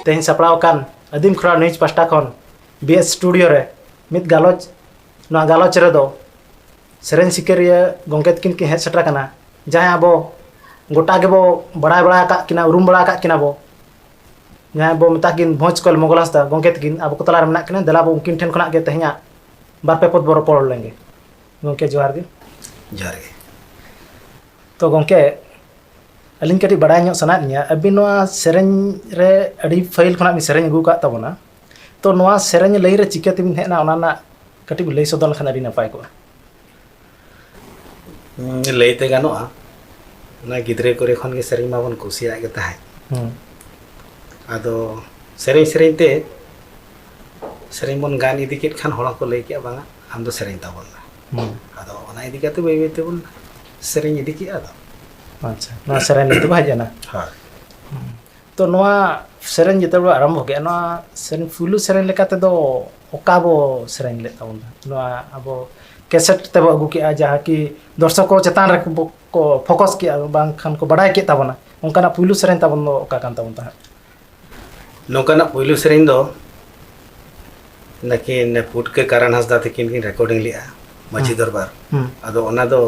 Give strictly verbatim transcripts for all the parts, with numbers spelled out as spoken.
ᱛᱮᱦᱮᱧ ᱥᱟᱯᱲᱟᱣ ᱟᱠᱟᱱ ᱟᱹᱫᱤᱢ ᱠᱷᱚᱲᱟ ᱱᱤᱭᱩᱡᱽ ᱯᱟᱥᱴᱟ ᱠᱷᱚᱱ ᱵᱤ ᱮᱥ ᱥᱴᱩᱰᱤᱭᱳ ᱨᱮ ᱢᱤᱫ ᱜᱟᱞᱚᱪ᱾ ᱱᱚᱣᱟ ᱜᱟᱞᱚᱪ ᱨᱮᱫᱚ ᱥᱮᱨᱮᱧ ᱥᱤᱠᱟᱹᱨᱤᱭᱟᱹ ᱜᱚᱢᱠᱮ ᱛᱟᱹᱠᱤᱱ ᱠᱤᱱ ᱦᱮᱡ ᱥᱮᱴᱮᱨ ᱟᱠᱟᱱᱟ, ᱡᱟᱦᱟᱸᱭ ᱟᱵᱚ ᱜᱚᱴᱟ ᱜᱮᱵᱚ ᱵᱟᱲᱟᱭ ᱵᱟᱲᱟ ᱟᱠᱟᱫ ᱠᱤᱱᱟ, ᱩᱨᱩᱢ ᱵᱟᱲᱟ ᱟᱠᱟᱫ ᱠᱤᱱᱟ ᱵᱚ, ᱡᱟᱦᱟᱸᱭ ᱵᱚ ᱢᱮᱛᱟ ᱠᱤᱱ ᱵᱷᱚᱸᱡᱽ ᱠᱚᱭᱮᱞ ᱢᱚᱜᱚᱞ ᱦᱟᱸᱥᱫᱟ ᱜᱚᱢᱠᱮ ᱛᱟᱹᱠᱤᱱ ᱟᱵᱚ ᱠᱚ ᱛᱟᱞᱟᱨᱮ ᱢᱮᱱᱟᱜ ᱠᱤᱱᱟ᱾ ᱫᱮᱞᱟ ᱵᱚ ᱩᱱᱠᱤᱱ ᱴᱷᱮᱱ ᱠᱷᱚᱱᱟᱜ ᱜᱮ ᱛᱮᱦᱮᱧᱟᱜ ᱵᱟᱨ ᱯᱮ ᱯᱚᱫ ᱵᱚ ᱨᱚᱯᱚᱲ ᱞᱮᱱᱜᱮ᱾ ᱜᱚᱢᱠᱮ ᱡᱚᱦᱟᱨ ᱜᱮ᱾ ᱡᱚᱦᱟᱨ ᱜᱮ᱾ ᱛᱚ ᱜᱚᱢᱠᱮ, ᱟᱹᱞᱤᱧ ᱠᱟᱹᱴᱤᱡ ᱵᱟᱲᱟᱭ ᱧᱚᱜ ᱥᱟᱱᱟᱭᱮᱫ ᱞᱤᱧᱟ, ᱟᱹᱵᱤᱱ ᱱᱚᱣᱟ ᱥᱮᱨᱮᱧ ᱨᱮ ᱟᱹᱰᱤ ᱯᱟᱹᱦᱤᱞ ᱠᱷᱚᱱᱟᱜ ᱵᱤᱱ ᱥᱮᱨᱮᱧ ᱟᱹᱜᱩ ᱟᱠᱟᱫ ᱛᱟᱵᱚᱱᱟ, ᱛᱚ ᱱᱚᱣᱟ ᱥᱮᱨᱮᱧ ᱞᱟᱹᱭ ᱨᱮ ᱪᱤᱠᱟᱹ ᱛᱮᱵᱤᱱ ᱦᱮᱡ ᱮᱱᱟ, ᱚᱱᱟ ᱨᱮᱱᱟᱜ ᱠᱟᱹᱴᱤᱡ ᱵᱤᱱ ᱞᱟᱹᱭ ᱥᱚᱫᱚᱨ ᱞᱮᱠᱷᱟᱱ ᱟᱹᱰᱤ ᱱᱟᱯᱟᱭ ᱠᱚᱜᱼᱟ᱾ ᱦᱩᱸ, ᱞᱟᱹᱭ ᱛᱮ ᱜᱟᱱᱚᱜᱼᱟ, ᱚᱱᱟ ᱜᱤᱫᱽᱨᱟᱹ ᱠᱚᱨᱮ ᱠᱷᱚᱱ ᱜᱮ ᱥᱮᱨᱮᱧ ᱢᱟᱵᱚᱱ ᱠᱩᱥᱤᱭᱟᱜ ᱜᱮ ᱛᱟᱦᱮᱸᱫ᱾ ᱦᱩᱸ᱾ ᱟᱫᱚ ᱥᱮᱨᱮᱧ ᱥᱮᱨᱮᱧ ᱛᱮ ᱥᱮᱨᱮᱧ ᱵᱚᱱ ᱜᱟᱱ ᱤᱫᱤ ᱠᱮᱫ ᱠᱷᱟᱱ ᱦᱚᱲ ᱦᱚᱸᱠᱚ ᱞᱟᱹᱭ ᱠᱮᱜᱼᱟ, "ᱵᱟᱝᱟ, ᱟᱢ ᱫᱚ ᱥᱮᱨᱮᱧ ᱛᱟᱵᱚᱱ ᱢᱮ᱾" ᱦᱩᱸ᱾ ᱟᱫᱚ ᱚᱱᱟ ᱤᱫᱤ ᱠᱟᱛᱮ ᱵᱟᱹᱭ ᱵᱟᱹᱭ ᱛᱮᱵᱚᱱ ᱥᱮᱨᱮᱧ ᱤᱫᱤ ᱠᱮᱜᱼᱟ᱾ ᱟᱫᱚ ᱟᱪᱪᱷᱟ, ᱱᱚᱣᱟ ᱥᱮᱨᱮᱧ ᱞᱟᱹᱭ ᱛᱮᱵᱚ ᱦᱮᱡ ᱮᱱᱟ᱾ ᱦᱳᱭ᱾ ᱦᱩᱸ᱾ ᱛᱚ ᱱᱚᱣᱟ ᱥᱮᱨᱮᱧ ᱡᱮᱛᱮ ᱵᱚ ᱟᱨᱟᱢᱵᱷᱚ ᱠᱮᱜᱼᱟ, ᱱᱚᱣᱟ ᱥᱮᱨᱮᱧ, ᱯᱩᱭᱞᱩ ᱥᱮᱨᱮᱧ ᱞᱮᱠᱟ ᱛᱮᱫᱚ ᱚᱠᱟ ᱵᱚ ᱥᱮᱨᱮᱧ ᱞᱮᱫ ᱛᱟᱵᱚᱱᱟ? ᱱᱚᱣᱟ ᱟᱵᱚ ᱠᱮᱥᱮᱴ ᱛᱮᱵᱚ ᱟᱹᱜᱩ ᱠᱮᱜᱼᱟ, ᱡᱟᱦᱟᱸ ᱠᱤ ᱫᱚᱨᱥᱚᱠ ᱠᱚ ᱪᱮᱛᱟᱱ ᱨᱮ ᱵᱚ, ᱠᱚ ᱯᱷᱳᱠᱟᱥ ᱠᱮᱜᱼᱟ, ᱵᱟᱝᱠᱷᱟᱱ ᱠᱚ ᱵᱟᱰᱟᱭ ᱠᱮᱫ ᱛᱟᱵᱚᱱᱟ, ᱚᱱᱠᱟᱱᱟᱜ ᱯᱩᱭᱞᱩ ᱥᱮᱨᱮᱧ ᱛᱟᱵᱚᱱ ᱫᱚ ᱚᱠᱟ ᱠᱟᱱ ᱛᱟᱵᱚᱱ ᱛᱟᱦᱮᱸᱫ? ᱱᱚᱝᱠᱟᱱᱟᱜ ᱯᱩᱭᱞᱩ ᱥᱮᱨᱮᱧ ᱫᱚ ᱱᱟᱹᱠᱤᱱ ᱯᱩᱴᱠᱟᱹ ᱠᱟᱨᱟᱱ ᱦᱟᱸᱥᱫᱟ ᱛᱟᱹᱠᱤᱱ ᱠᱤᱱ ᱨᱮᱠᱚᱨᱰᱤᱝ ᱞᱮᱜᱼᱟ ᱢᱟᱹᱡᱷᱤ ᱦᱩᱸ᱾ ᱫᱚᱨᱵᱟᱨ᱾ ᱦᱩᱸ᱾ ᱟᱫᱚ ᱚᱱᱟ ᱫᱚ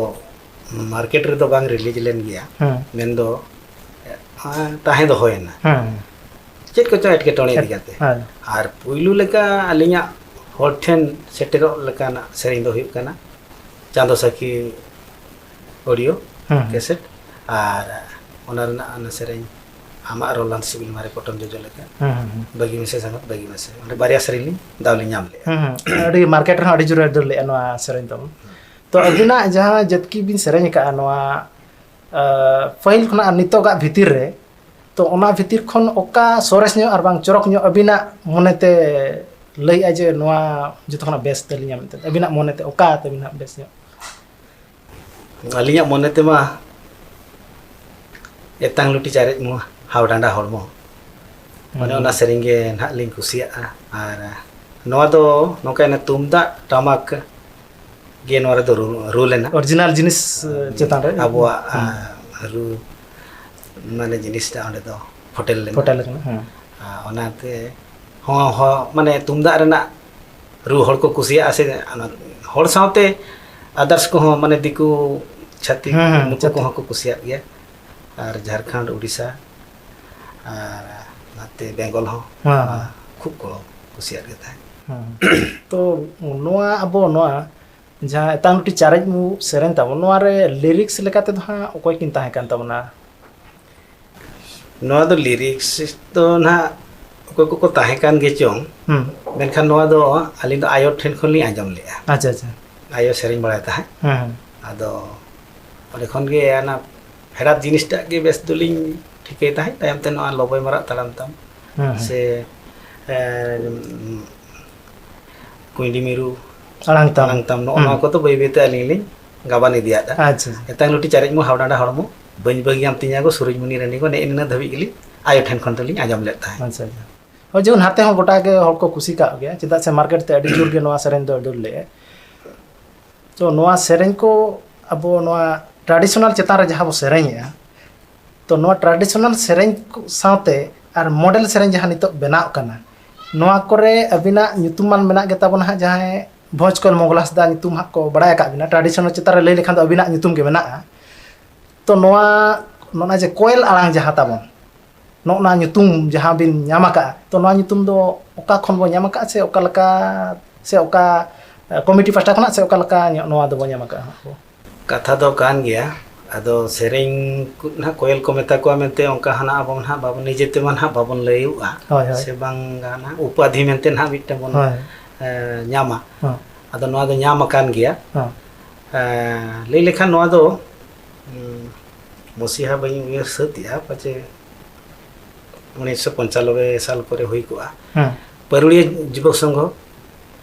ᱢᱟᱨᱠᱮᱴ ᱨᱮᱫᱚ ᱵᱟᱝ ᱨᱤᱞᱤᱡᱽ ᱞᱮᱱ ᱜᱮᱭᱟ, ᱦᱩᱸ᱾ ᱢᱮᱱᱫᱚ, ᱟ, ᱛᱟᱦᱮᱸ ᱫᱚᱦᱚᱭᱮᱱᱟ᱾ ᱦᱩᱸ᱾ ᱪᱮᱫ ᱠᱚᱪᱚᱝ ᱮᱴᱠᱮᱴᱚᱬᱮ ᱤᱫᱤ ᱠᱟᱛᱮ᱾ ᱦᱮᱸ᱾ ᱟᱨ ᱯᱩᱭᱞᱩ ᱞᱮᱠᱟ ᱟᱹᱞᱤᱧᱟᱜ ᱦᱚᱲ ᱴᱷᱮᱱ ᱥᱮᱴᱮᱨᱚᱜ ᱞᱮᱠᱟᱱᱟᱜ ᱥᱮᱨᱮᱧ ᱫᱚ ᱦᱩᱭᱩᱜ ᱠᱟᱱᱟ ᱪᱟᱸᱫᱚ ᱥᱟᱹᱠᱷᱤ ᱚᱰᱤᱭᱳ ᱦᱩᱸ, ᱦᱩᱸ᱾ ᱠᱮᱥᱮᱴ, ᱟᱨ ᱚᱱᱟ ᱨᱮᱱᱟᱜ ᱚᱱᱟ ᱥᱮᱨᱮᱧ ᱟᱢᱟᱜ ᱨᱚᱞᱟᱱ ᱥᱤᱵᱤᱞ ᱢᱟᱨᱮ ᱯᱚᱴᱚᱢ ᱡᱚᱡᱚ ᱞᱮᱠᱟ, ᱦᱩᱸ, ᱦᱩᱸ, ᱦᱩᱸ᱾ ᱵᱟᱹᱜᱤ ᱢᱮᱥᱮ ᱥᱟᱸᱜᱟᱛ ᱵᱟᱹᱜᱤ ᱢᱮᱥᱮ, ᱚᱸᱰᱮ ᱵᱟᱨᱭᱟ ᱥᱮᱨᱮᱧ ᱞᱤᱧ ᱫᱟᱣ ᱞᱤᱧ ᱧᱟᱢ ᱞᱮᱜᱼᱟ᱾ ᱦᱩᱸ, ᱦᱩᱸ᱾ ᱟᱹᱰᱤ ᱢᱟᱨᱠᱮᱴ ᱨᱮᱦᱚᱸ ᱟᱹᱰᱤ ᱡᱳᱨᱮ ᱫᱟᱹᱲ ᱞᱮᱜᱼᱟ ᱱᱚᱣᱟ ᱥᱮᱨᱮᱧ ᱛᱟᱵᱚᱱ᱾ ᱛᱚ ᱟᱹᱵᱤᱱᱟᱜ ᱡᱟᱦᱟᱸ ᱡᱟᱹᱛᱠᱤ ᱵᱤᱱ ᱥᱮᱨᱮᱧ ᱟᱠᱟᱫᱼᱟ ᱱᱚᱣᱟ, ᱟᱸ, ᱯᱟᱹᱦᱤᱞ ᱠᱷᱚᱱᱟᱜ ᱟᱨ ᱱᱤᱛᱚᱜᱟᱜ ᱵᱷᱤᱛᱤᱨ ᱨᱮ, ᱛᱚ ᱚᱱᱟ ᱵᱷᱤᱛᱤᱨ ᱠᱷᱚᱱ ᱚᱠᱟ ᱥᱚᱨᱮᱥ ᱧᱚᱜ ᱟᱨ ᱵᱟᱝ ᱪᱚᱨᱚᱠ ᱧᱚᱜ ᱟᱹᱵᱤᱱᱟᱜ ᱢᱚᱱᱮᱛᱮ ᱞᱟᱹᱭᱮᱜᱼᱟ ᱡᱮ ᱱᱚᱣᱟ ᱡᱚᱛᱚ ᱠᱷᱚᱱᱟᱜ ᱵᱮᱥ ᱛᱟᱹᱞᱤᱧᱟ ᱢᱮᱱᱛᱮ? ᱟᱹᱵᱤᱱᱟᱜ ᱢᱚᱱᱮᱛᱮ ᱚᱠᱟ ᱛᱟᱹᱵᱤᱱ ᱦᱟᱸᱜ ᱵᱮᱥ ᱧᱚᱜ? ᱟᱹᱞᱤᱧᱟᱜ ᱢᱚᱱᱮ ᱛᱮᱢᱟ ᱮᱛᱟᱝ ᱞᱩᱴᱤ ᱪᱟᱨᱮᱡ ᱢᱚ ᱦᱟᱣ ᱰᱟᱸᱰᱟ ᱦᱚᱲᱢᱚ, ᱚᱱᱮ ᱦᱩᱸ᱾ ᱚᱱᱟ ᱥᱮᱨᱮᱧ ᱜᱮ ᱱᱟᱦᱟᱜ ᱞᱤᱧ ᱠᱩᱥᱤᱭᱟᱜᱼᱟ᱾ ᱟᱨ ᱱᱚᱣᱟ ᱫᱚ ᱱᱚᱝᱠᱟᱭᱮᱱᱟ, ᱛᱩᱢᱫᱟᱜ ᱴᱟᱢᱟᱠ ᱜᱮ ᱱᱚᱣᱟ ᱨᱮᱫᱚ ᱨᱩ, ᱨᱩ ᱞᱮᱱᱟ᱾ ᱚᱨᱤᱡᱤᱱᱟᱞ ᱡᱤᱱᱤᱥ, ᱪᱮᱛᱟᱱ ᱨᱮ᱾ ᱟᱵᱚᱣᱟᱜ, ᱦᱩᱸ᱾ ᱟ, ᱨᱩ, ᱢᱟᱱᱮ ᱡᱤᱱᱤᱥᱴᱟ ᱚᱸᱰᱮ ᱫᱚ ᱯᱷᱚᱴᱮᱞ ᱞᱮᱱᱟ᱾ ᱯᱷᱚᱴᱮᱞ ᱞᱮᱱᱟ, ᱦᱮᱸ᱾ ᱟᱨ ᱚᱱᱟᱛᱮ ᱦᱚᱸ ᱦᱚᱸ ᱢᱟᱱᱮ ᱛᱩᱢᱫᱟᱜ ᱨᱮᱱᱟᱜ ᱨᱩ ᱦᱚᱲ ᱠᱚ ᱠᱩᱥᱤᱭᱟᱜᱼᱟ ᱥᱮ, ᱚᱱᱟ ᱦᱚᱲ ᱥᱟᱶᱛᱮ others ᱠᱚᱦᱚᱸ, ᱢᱟᱱᱮ ᱫᱤᱠᱩ ᱪᱷᱟᱹᱛᱤᱠ, ᱦᱮᱸ, ᱦᱮᱸ, ᱱᱩᱠᱩ ᱪᱷᱟᱹᱛᱤᱠ᱾ ᱠᱚᱦᱚᱸ ᱠᱚ ᱠᱩᱥᱤᱭᱟᱜ ᱜᱮᱭᱟ᱾ ᱟᱨ ᱡᱷᱟᱲᱠᱷᱚᱸᱰ, ᱩᱰᱤᱥᱟ ᱟᱨ ᱱᱟᱛᱮ ᱵᱮᱝᱜᱚᱞ ᱦᱚᱸ ᱦᱮᱸ, ᱱᱚᱣᱟ ᱦᱮᱸ᱾ ᱠᱷᱩᱵ ᱠᱚ ᱠᱩᱥᱤᱭᱟᱜ ᱜᱮ ᱛᱟᱦᱮᱸᱫ᱾ ᱦᱮᱸ᱾ ᱛᱚ ᱱᱚᱣᱟ ᱟᱵᱚ ᱱᱚᱣᱟ ᱡᱟᱦᱟᱸ ᱮᱛᱟᱝ ᱞᱩᱴᱤ ᱪᱟᱨᱮᱡ ᱢᱩ ᱥᱮᱨᱮᱧ ᱛᱟᱵᱚᱱ, ᱱᱚᱣᱟ ᱨᱮ lyrics ᱞᱮᱠᱟ ᱛᱮᱫᱚ ᱦᱟᱸᱜ ᱚᱠᱚᱭ ᱠᱤᱱ ᱛᱟᱦᱮᱸ ᱠᱟᱱ ᱛᱟᱵᱚᱱᱟ? ᱱᱚᱣᱟ ᱫᱚ lyrics ᱫᱚ ᱱᱟᱦᱟᱜ ᱚᱠᱚᱭ ᱠᱚᱠᱚ ᱛᱟᱦᱮᱸ ᱠᱟᱱ ᱜᱮ ᱪᱚᱝ, ᱦᱩᱸ᱾ ᱢᱮᱱᱠᱷᱟᱱ ᱱᱚᱣᱟ ᱫᱚ ᱟᱹᱞᱤᱧ ᱫᱚ ᱟᱭᱳ ᱴᱷᱮᱱ ᱠᱷᱚᱱ ᱞᱤᱧ ᱟᱸᱡᱚᱢ ᱞᱮᱫᱼᱟ᱾ ᱟᱪᱪᱷᱟ, ᱟᱪᱪᱷᱟ᱾ ᱟᱭᱳ ᱥᱮᱨᱮᱧ ᱵᱟᱲᱟᱭ ᱛᱟᱦᱮᱸᱫ᱾ ᱦᱮᱸ, ᱦᱮᱸ᱾ ᱟᱫᱚ ᱚᱸᱰᱮ ᱠᱷᱚᱱ ᱜᱮ ᱚᱱᱟ ᱯᱷᱮᱰᱟᱛ ᱡᱤᱱᱤᱥᱴᱟᱜ ᱜᱮ ᱵᱮᱥ ᱫᱚᱞᱤᱧ ᱴᱷᱤᱠᱟᱹᱭ ᱛᱟᱦᱮᱸᱫ᱾ ᱛᱟᱭᱚᱢ ᱛᱮ ᱱᱚᱣᱟ ᱞᱚᱵᱚᱭ ᱢᱟᱨᱟᱜ ᱛᱟᱲᱟᱢ ᱛᱟᱢ ᱦᱮᱸ, ᱦᱮᱸ᱾ ᱥᱮ, ᱮ, ᱠᱩᱸᱭᱰᱤ ᱢᱤᱨᱩ ᱟᱲᱟᱝ ᱛᱟᱢ᱾ ᱟᱲᱟᱝ ᱛᱟᱢ, ᱱᱚᱜᱼᱚ ᱦᱩᱸ᱾ ᱱᱚᱣᱟ ᱠᱚᱫᱚ ᱵᱟᱹᱭ ᱵᱟᱹᱭ ᱛᱮ ᱟᱹᱞᱤᱧ ᱞᱤᱧ ᱜᱟᱵᱟᱱ ᱤᱫᱤᱭᱟᱫᱼᱟ᱾ ᱟᱪᱪᱷᱟ, ᱟᱪᱪᱷᱟ᱾ ᱮᱛᱟᱝ ᱞᱩᱴᱤ ᱪᱟᱨᱮᱡ ᱢᱩ ᱦᱟᱣᱰᱟᱸᱰᱟ ᱦᱚᱲᱢᱚ, ᱵᱟᱹᱧ ᱵᱟᱹᱜᱤᱭᱟᱢ ᱛᱤᱧᱟ ᱜᱚ ᱥᱩᱨᱩᱡᱽ ᱢᱩᱱᱤ ᱨᱟᱹᱱᱤ ᱜᱚ, ᱱᱮᱜᱼᱮ ᱱᱤᱱᱟᱹᱜ ᱫᱷᱟᱹᱵᱤᱡ ᱜᱮᱞᱤᱧ ᱟᱭᱳ ᱴᱷᱮᱱ ᱠᱷᱚᱱ ᱫᱚᱞᱤᱧ ᱟᱸᱡᱚᱢ ᱞᱮᱫ ᱛᱟᱦᱮᱸᱫ᱾ ᱟᱪᱪᱷᱟ, ᱟᱪᱪᱷᱟ᱾ ᱦᱳᱭ, ᱡᱮᱢᱚᱱ ᱱᱟᱛᱮ ᱦᱚᱸ ᱜᱚᱴᱟ ᱜᱮ ᱦᱚᱲ ᱠᱚ ᱠᱩᱥᱤ ᱠᱟᱜ ᱜᱮᱭᱟ, ᱪᱮᱫᱟᱜ ᱥᱮ market ᱛᱮ ᱟᱹᱰᱤ ᱡᱳᱨ ᱜᱮ ᱱᱚᱣᱟ ᱥᱮᱨᱮᱧ ᱫᱚ ᱫᱟᱹᱲ ᱞᱮᱜᱼᱟ᱾ ᱛᱚ ᱱᱚᱣᱟ ᱥᱮᱨᱮᱧ ᱠᱚ ᱟᱵᱚ ᱱᱚᱣᱟ traditional ᱪᱮᱛᱟᱱ ᱨᱮ ᱡᱟᱦᱟᱸ ᱵᱚ ᱥᱮᱨᱮᱧᱮᱜᱼᱟ, ᱛᱚ ᱱᱚᱣᱟ traditional ᱥᱮᱨᱮᱧ ᱠᱚ ᱥᱟᱶᱛᱮ ᱟᱨ model ᱥᱮᱨᱮᱧ ᱡᱟᱦᱟᱸ ᱱᱤᱛᱚᱜ ᱵᱮᱱᱟᱜ ᱠᱟᱱᱟ, ᱱᱚᱣᱟ ᱠᱚᱨᱮ ᱟᱹᱵᱤᱱᱟᱜ ᱧᱩᱛᱩᱢ ᱢᱟ ᱢᱮᱱᱟᱜ ᱜᱮ ᱛᱟᱵᱚᱱᱟ ᱦᱟᱸᱜ, ᱡᱟᱦᱟᱸᱭ ᱵᱷᱚᱸᱡᱽ ᱠᱚᱭᱮᱞ ᱢᱚᱸᱜᱽᱞᱟ ᱦᱟᱸᱥᱫᱟ ᱧᱩᱛᱩᱢ ᱦᱟᱸᱜ ᱠᱚ ᱵᱟᱲᱟᱭ ᱟᱠᱟᱫ ᱵᱤᱱᱟ᱾ Traditional ᱪᱮᱛᱟᱱ ᱨᱮ ᱞᱟᱹᱭ ᱞᱮᱠᱷᱟᱱ ᱫᱚ ᱟᱹᱵᱤᱱᱟᱜ ᱧᱩᱛᱩᱢ ᱜᱮ ᱢᱮᱱᱟᱜᱼᱟ᱾ ᱛᱚ ᱱᱚᱣᱟ, ᱱᱚᱜᱼᱚ ᱱᱟ ᱡᱮ ᱠᱚᱭᱮᱞ ᱟᱲᱟᱝ ᱡᱟᱦᱟᱸ ᱛᱟᱵᱚᱱ, ᱱᱚᱜᱼᱚ ᱱᱟ ᱧᱩᱛᱩᱢ ᱡᱟᱦᱟᱸ ᱵᱤᱱ ᱧᱟᱢ ᱟᱠᱟᱫᱼᱟ, ᱛᱚ ᱱᱚᱣᱟ ᱧᱩᱛᱩᱢ ᱫᱚ ᱚᱠᱟ ᱠᱷᱚᱱ ᱵᱚᱱ ᱧᱟᱢ ᱟᱠᱟᱫᱼᱟ ᱥᱮ ᱚᱠᱟ ᱞᱮᱠᱟ, ᱥᱮ ᱚᱠᱟ, ᱮ, ᱠᱚᱢᱤᱴᱤ ᱯᱟᱦᱴᱟ ᱠᱷᱚᱱᱟᱜ ᱥᱮ ᱚᱠᱟ ᱞᱮᱠᱟ ᱧᱚᱜ ᱱᱚᱣᱟ ᱫᱚᱵᱚᱱ ᱧᱟᱢ ᱟᱠᱟᱫᱼᱟ ᱦᱟᱸᱜ ᱵᱚ? ᱠᱟᱛᱷᱟ ᱫᱚ ᱠᱟᱱ ᱜᱮᱭᱟ᱾ ᱟᱫᱚ ᱥᱮᱨᱮᱧ ᱠᱚ ᱱᱟᱦᱟᱜ ᱠᱚᱭᱮᱞ ᱠᱚ ᱢᱮᱛᱟ ᱠᱚᱣᱟ ᱢᱮᱱᱛᱮ ᱚᱱᱠᱟ ᱦᱟᱱᱟ ᱟᱵᱚ ᱱᱟᱦᱟᱜ ᱵᱟᱵᱚᱱ, ᱱᱤᱡᱮ ᱛᱮᱢᱟ ᱱᱟᱦᱟᱜ ᱵᱟᱵᱚᱱ ᱞᱟᱹᱭᱚᱜᱼᱟ᱾ ᱦᱳᱭ, ᱦᱳᱭ᱾ ᱥᱮ ᱵᱟᱝ ᱜᱟᱱᱟ, ᱩᱯᱟᱫᱷᱤ ᱢᱮᱱᱛᱮ ᱱᱟᱦᱟᱜ ᱢᱤᱫᱴᱟᱝ ᱵᱚᱱ, ᱦᱳᱭ᱾ ᱮ, ᱧᱟᱢᱟ᱾ ᱦᱚᱸ᱾ ᱟᱫᱚ ᱱᱚᱣᱟ ᱫᱚ ᱧᱟᱢ ᱟᱠᱟᱱ ᱜᱮᱭᱟ᱾ ᱦᱚᱸ᱾ ᱮ, ᱞᱟᱹᱭ ᱞᱮᱠᱷᱟᱱ ᱱᱚᱣᱟ ᱫᱚ, ᱩᱸ, ᱢᱚᱥᱤᱦᱟ ᱵᱟᱹᱧ ᱩᱭᱦᱟᱹᱨ ᱥᱟᱹᱛ ᱮᱜᱼᱟ, ᱯᱟᱪᱮ ᱩᱱᱤᱥᱥᱚ ᱯᱚᱧᱪᱟᱱᱚᱵᱵᱳᱭ ᱥᱟᱞ ᱠᱚᱨᱮ ᱦᱩᱭ ᱠᱚᱜᱼᱟ᱾ ᱦᱮᱸ᱾ ᱯᱟᱹᱨᱩᱲᱤᱭᱟᱹ ᱡᱩᱵᱚᱠ ᱥᱚᱝᱜᱷᱚ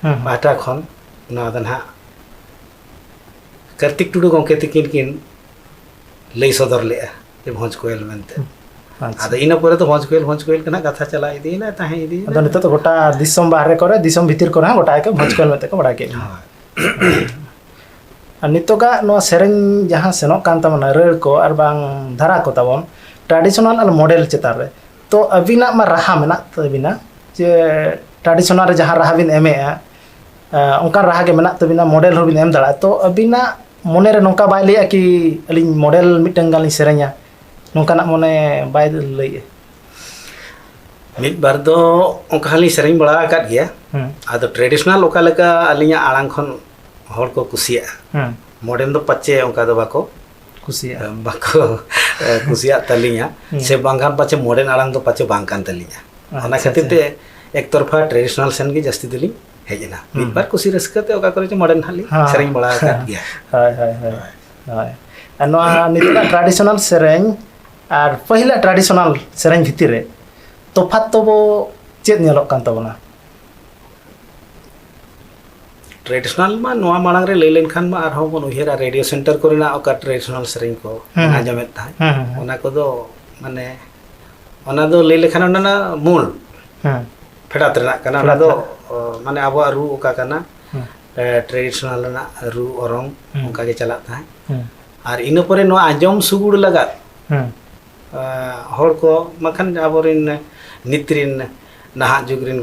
ᱦᱮᱸ, ᱦᱮᱸ᱾ ᱯᱟᱦᱴᱟ ᱠᱷᱚᱱ ᱱᱚᱣᱟ ᱫᱚ ᱱᱟᱦᱟᱜ ᱠᱟᱨᱛᱤᱠ ᱴᱩᱰᱩ ᱜᱚᱢᱠᱮ ᱛᱤᱠᱤᱱ ᱠᱤᱱ ᱞᱟᱹᱭ ᱥᱚᱫᱚᱨ ᱞᱮᱫᱼᱟ ᱡᱮ ᱵᱷᱚᱸᱡᱽ ᱠᱚᱭᱮᱞ ᱢᱮᱱᱛᱮ᱾ ᱟᱪᱪᱷᱟ᱾ ᱟᱫᱚ ᱤᱱᱟᱹ ᱯᱚᱨᱮ ᱫᱚ ᱵᱷᱚᱸᱡᱽ ᱠᱚᱭᱮᱞ, ᱵᱷᱚᱸᱡᱽ ᱠᱚᱭᱮᱞ ᱜᱮ ᱱᱟᱦᱟᱜ ᱠᱟᱛᱷᱟ ᱪᱟᱞᱟᱣ ᱤᱫᱤᱭᱮᱱᱟ, ᱛᱟᱦᱮᱸ ᱤᱫᱤᱭᱮᱱᱟ᱾ ᱟᱫᱚ ᱱᱤᱛᱚᱜ ᱫᱚ ᱜᱚᱴᱟ ᱫᱤᱥᱚᱢ ᱵᱟᱦᱨᱮ ᱠᱚᱨᱮ, ᱫᱤᱥᱚᱢ ᱵᱷᱤᱛᱤᱨ ᱠᱚᱨᱮ ᱦᱚᱸ ᱜᱚᱴᱟ ᱜᱮᱠᱚ ᱵᱷᱚᱸᱡᱽ ᱠᱚᱭᱮᱞ ᱢᱮᱱᱛᱮ ᱠᱚ ᱵᱟᱲᱟᱭ ᱠᱮᱫ ᱵᱚᱱᱟ᱾ ᱦᱳᱭ᱾ ᱟᱨ ᱱᱤᱛᱚᱜᱟᱜ ᱱᱚᱣᱟ ᱥᱮᱨᱮᱧ ᱡᱟᱦᱟᱸ ᱥᱮᱱᱚᱜ ᱠᱟᱱ ᱛᱟᱵᱚᱱᱟ, ᱨᱟᱹᱲ ᱠᱚ ᱟᱨ ᱵᱟᱝ ᱫᱷᱟᱨᱟ ᱠᱚ ᱛᱟᱵᱚᱱ, traditional ᱟᱨ model ᱪᱮᱛᱟᱱ ᱨᱮ, ᱛᱚ ᱟᱹᱵᱤᱱᱟᱜ ᱢᱟ ᱨᱟᱦᱟ ᱢᱮᱱᱟᱜ ᱛᱟᱹᱵᱤᱱᱟ, ᱡᱮ ᱴᱨᱟᱰᱤᱥᱚᱱᱟᱞ ᱨᱮ ᱡᱟᱦᱟᱸ ᱨᱟᱦᱟ ᱵᱤᱱ ᱮᱢᱮᱜᱼᱟ, ᱚᱱᱠᱟᱱ ᱨᱟᱦᱟ ᱜᱮ ᱢᱮᱱᱟᱜ ᱛᱟᱹᱵᱤᱱᱟ, ᱢᱚᱰᱮᱞ ᱦᱚᱸᱵᱤᱱ ᱮᱢ ᱫᱟᱲᱮᱭᱟᱜᱼᱟ᱾ ᱛᱚ ᱟᱹᱵᱤᱱᱟᱜ ᱢᱚᱱᱮ ᱨᱮ ᱱᱚᱝᱠᱟ ᱵᱟᱭ ᱞᱟᱹᱭᱟ ᱠᱤ ᱟᱹᱞᱤᱧ ᱢᱚᱰᱮᱞ ᱢᱤᱫᱴᱟᱝ ᱜᱟᱱ ᱞᱤᱧ ᱥᱮᱨᱮᱧᱟ, ᱱᱚᱝᱠᱟᱱᱟᱜ ᱢᱚᱱᱮ ᱵᱟᱭ ᱞᱟᱹᱭᱮᱜᱼᱟ? ᱢᱤᱫ ᱵᱟᱨ ᱫᱚ ᱚᱱᱠᱟ ᱦᱚᱸᱞᱤᱧ ᱥᱮᱨᱮᱧ ᱵᱟᱲᱟ ᱟᱠᱟᱫ ᱜᱮᱭᱟ᱾ ᱟᱫᱚ ᱴᱨᱮᱰᱤᱥᱚᱱᱟᱞ ᱚᱠᱟ ᱞᱮᱠᱟ ᱟᱹᱞᱤᱧᱟᱜ ᱟᱲᱟᱝ ᱠᱷᱚᱱ ᱦᱚᱲ ᱠᱚ ᱠᱩᱥᱤᱭᱟᱜᱼᱟ, ᱢᱚᱰᱮᱞ ᱫᱚ ᱯᱟᱪᱮ ᱚᱱᱠᱟ ᱫᱚ ᱵᱟᱠᱚ ᱠᱩᱥᱤᱭᱟᱜᱼᱟ᱾ ᱵᱟᱠᱚ ᱠᱩᱥᱤᱭᱟᱜ ᱛᱟᱹᱞᱤᱧᱟ᱾ ᱥᱮ ᱵᱟᱝᱠᱷᱟᱱ ᱯᱟᱪᱮ ᱢᱚᱰᱮᱞ ᱟᱲᱟᱝ ᱫᱚ ᱯᱟᱪᱮ ᱵᱟᱝ ᱠᱟᱱ ᱛᱟᱹᱞᱤᱧᱟ᱾ ᱚᱱᱟ ᱟᱪᱪᱷᱟ, ᱠᱷᱟᱹᱛᱤᱨ ᱟᱪᱪᱷᱟ᱾ ᱛᱮ ᱮᱠᱛᱚᱨᱯᱷᱟ ᱴᱨᱮᱰᱤᱥᱚᱱᱟᱞ ᱥᱮᱱ ᱜᱮ ᱡᱟᱹᱥᱛᱤ ᱫᱚᱞᱤᱧ ᱦᱮᱡ ᱮᱱᱟ᱾ ᱢᱤᱫ ᱵᱟᱨ ᱠᱩᱥᱤ ᱨᱟᱹᱥᱠᱟᱹ ᱛᱮ ᱚᱠᱟ ᱠᱚᱨᱮ ᱪᱚ ᱢᱚᱰᱮᱞ ᱱᱟᱦᱟᱜ ᱞᱤᱧ ᱦᱮᱸ᱾ ᱥᱮᱨᱮᱧ ᱵᱟᱲᱟ ᱟᱠᱟᱫ ᱜᱮᱭᱟ᱾ ᱦᱳᱭ, ᱦᱳᱭ, ᱦᱳᱭ᱾ ᱦᱳᱭ᱾ ᱟᱨ ᱱᱚᱣᱟ ᱱᱤᱛᱚᱜᱟᱜ ᱴᱨᱟᱰᱤᱥᱚᱱᱟᱞ ᱥᱮᱨᱮᱧ ᱟᱨ ᱯᱟᱹᱦᱤᱞᱟᱜ ᱴᱨᱟᱰᱤᱥᱚᱱᱟᱞ ᱥᱮᱨᱮᱧ ᱵᱷᱤᱛᱤᱨ ᱨᱮ ᱛᱚᱯᱷᱟᱛ ᱛᱚᱵᱚ ᱪᱮᱫ ᱧᱮᱞᱚᱜ ᱠᱟᱱ ᱛᱟᱵᱚᱱᱟ? ᱴᱨᱮᱰᱤᱥᱚᱱᱟᱞ ᱢᱟ ᱱᱚᱣᱟ ᱢᱟᱲᱟᱝ ᱨᱮ ᱞᱟᱹᱭ ᱞᱮᱱᱠᱷᱟᱱ ᱢᱟ ᱟᱨᱦᱚᱸ ᱵᱚᱱ ᱩᱭᱦᱟᱹᱨᱟ, ᱨᱮᱰᱤᱭᱳ ᱥᱮᱱᱴᱟᱨ ᱠᱚᱨᱮᱱᱟᱜ ᱚᱠᱟ ᱴᱨᱮᱰᱤᱥᱚᱱᱟᱞ ᱥᱮᱨᱮᱧ ᱠᱚ ᱦᱮᱸ, ᱦᱮᱸ᱾ ᱟᱸᱡᱚᱢᱮᱫ ᱛᱟᱦᱮᱸᱫ, ᱦᱮᱸ, ᱦᱮᱸ, ᱦᱮᱸ᱾ ᱚᱱᱟ ᱠᱚᱫᱚ ᱢᱟᱱᱮ ᱚᱱᱟ ᱫᱚ ᱞᱟᱹᱭ ᱞᱮᱠᱷᱟᱱ ᱚᱱᱟ ᱨᱮᱱᱟᱜ ᱢᱩᱞ ᱦᱮᱸ᱾ ᱯᱷᱮᱰᱟᱛ ᱨᱮᱱᱟᱜ ᱠᱟᱱᱟ᱾ ᱚᱱᱟ ᱯᱷᱮᱰᱟᱛ ᱫᱚ ᱨᱮᱱᱟᱜ᱾ ᱚ, ᱢᱟᱱᱮ ᱟᱵᱚᱣᱟᱜ ᱨᱩ ᱚᱠᱟ ᱠᱟᱱᱟ, ᱦᱮᱸ᱾ ᱮ, ᱴᱨᱮᱰᱤᱥᱚᱱᱟᱞ ᱨᱮᱱᱟᱜ ᱨᱩ ᱚᱨᱚᱝ ᱦᱮᱸ᱾ ᱚᱱᱠᱟ ᱜᱮ ᱪᱟᱞᱟᱜ ᱛᱟᱦᱮᱸᱫ᱾ ᱦᱮᱸ᱾ ᱟᱨ ᱤᱱᱟᱹ ᱯᱚᱨᱮ ᱱᱚᱣᱟ ᱟᱸᱡᱚᱢ ᱥᱩᱜᱩᱲ ᱞᱟᱜᱟᱫ ᱦᱮᱸ᱾ ᱟ, ᱦᱚᱲ ᱠᱚ ᱵᱟᱝᱠᱷᱟᱱ ᱟᱵᱚᱨᱮᱱ ᱱᱤᱛ ᱨᱮᱱ ᱱᱟᱦᱟᱜ ᱡᱩᱜᱽ ᱨᱮᱱ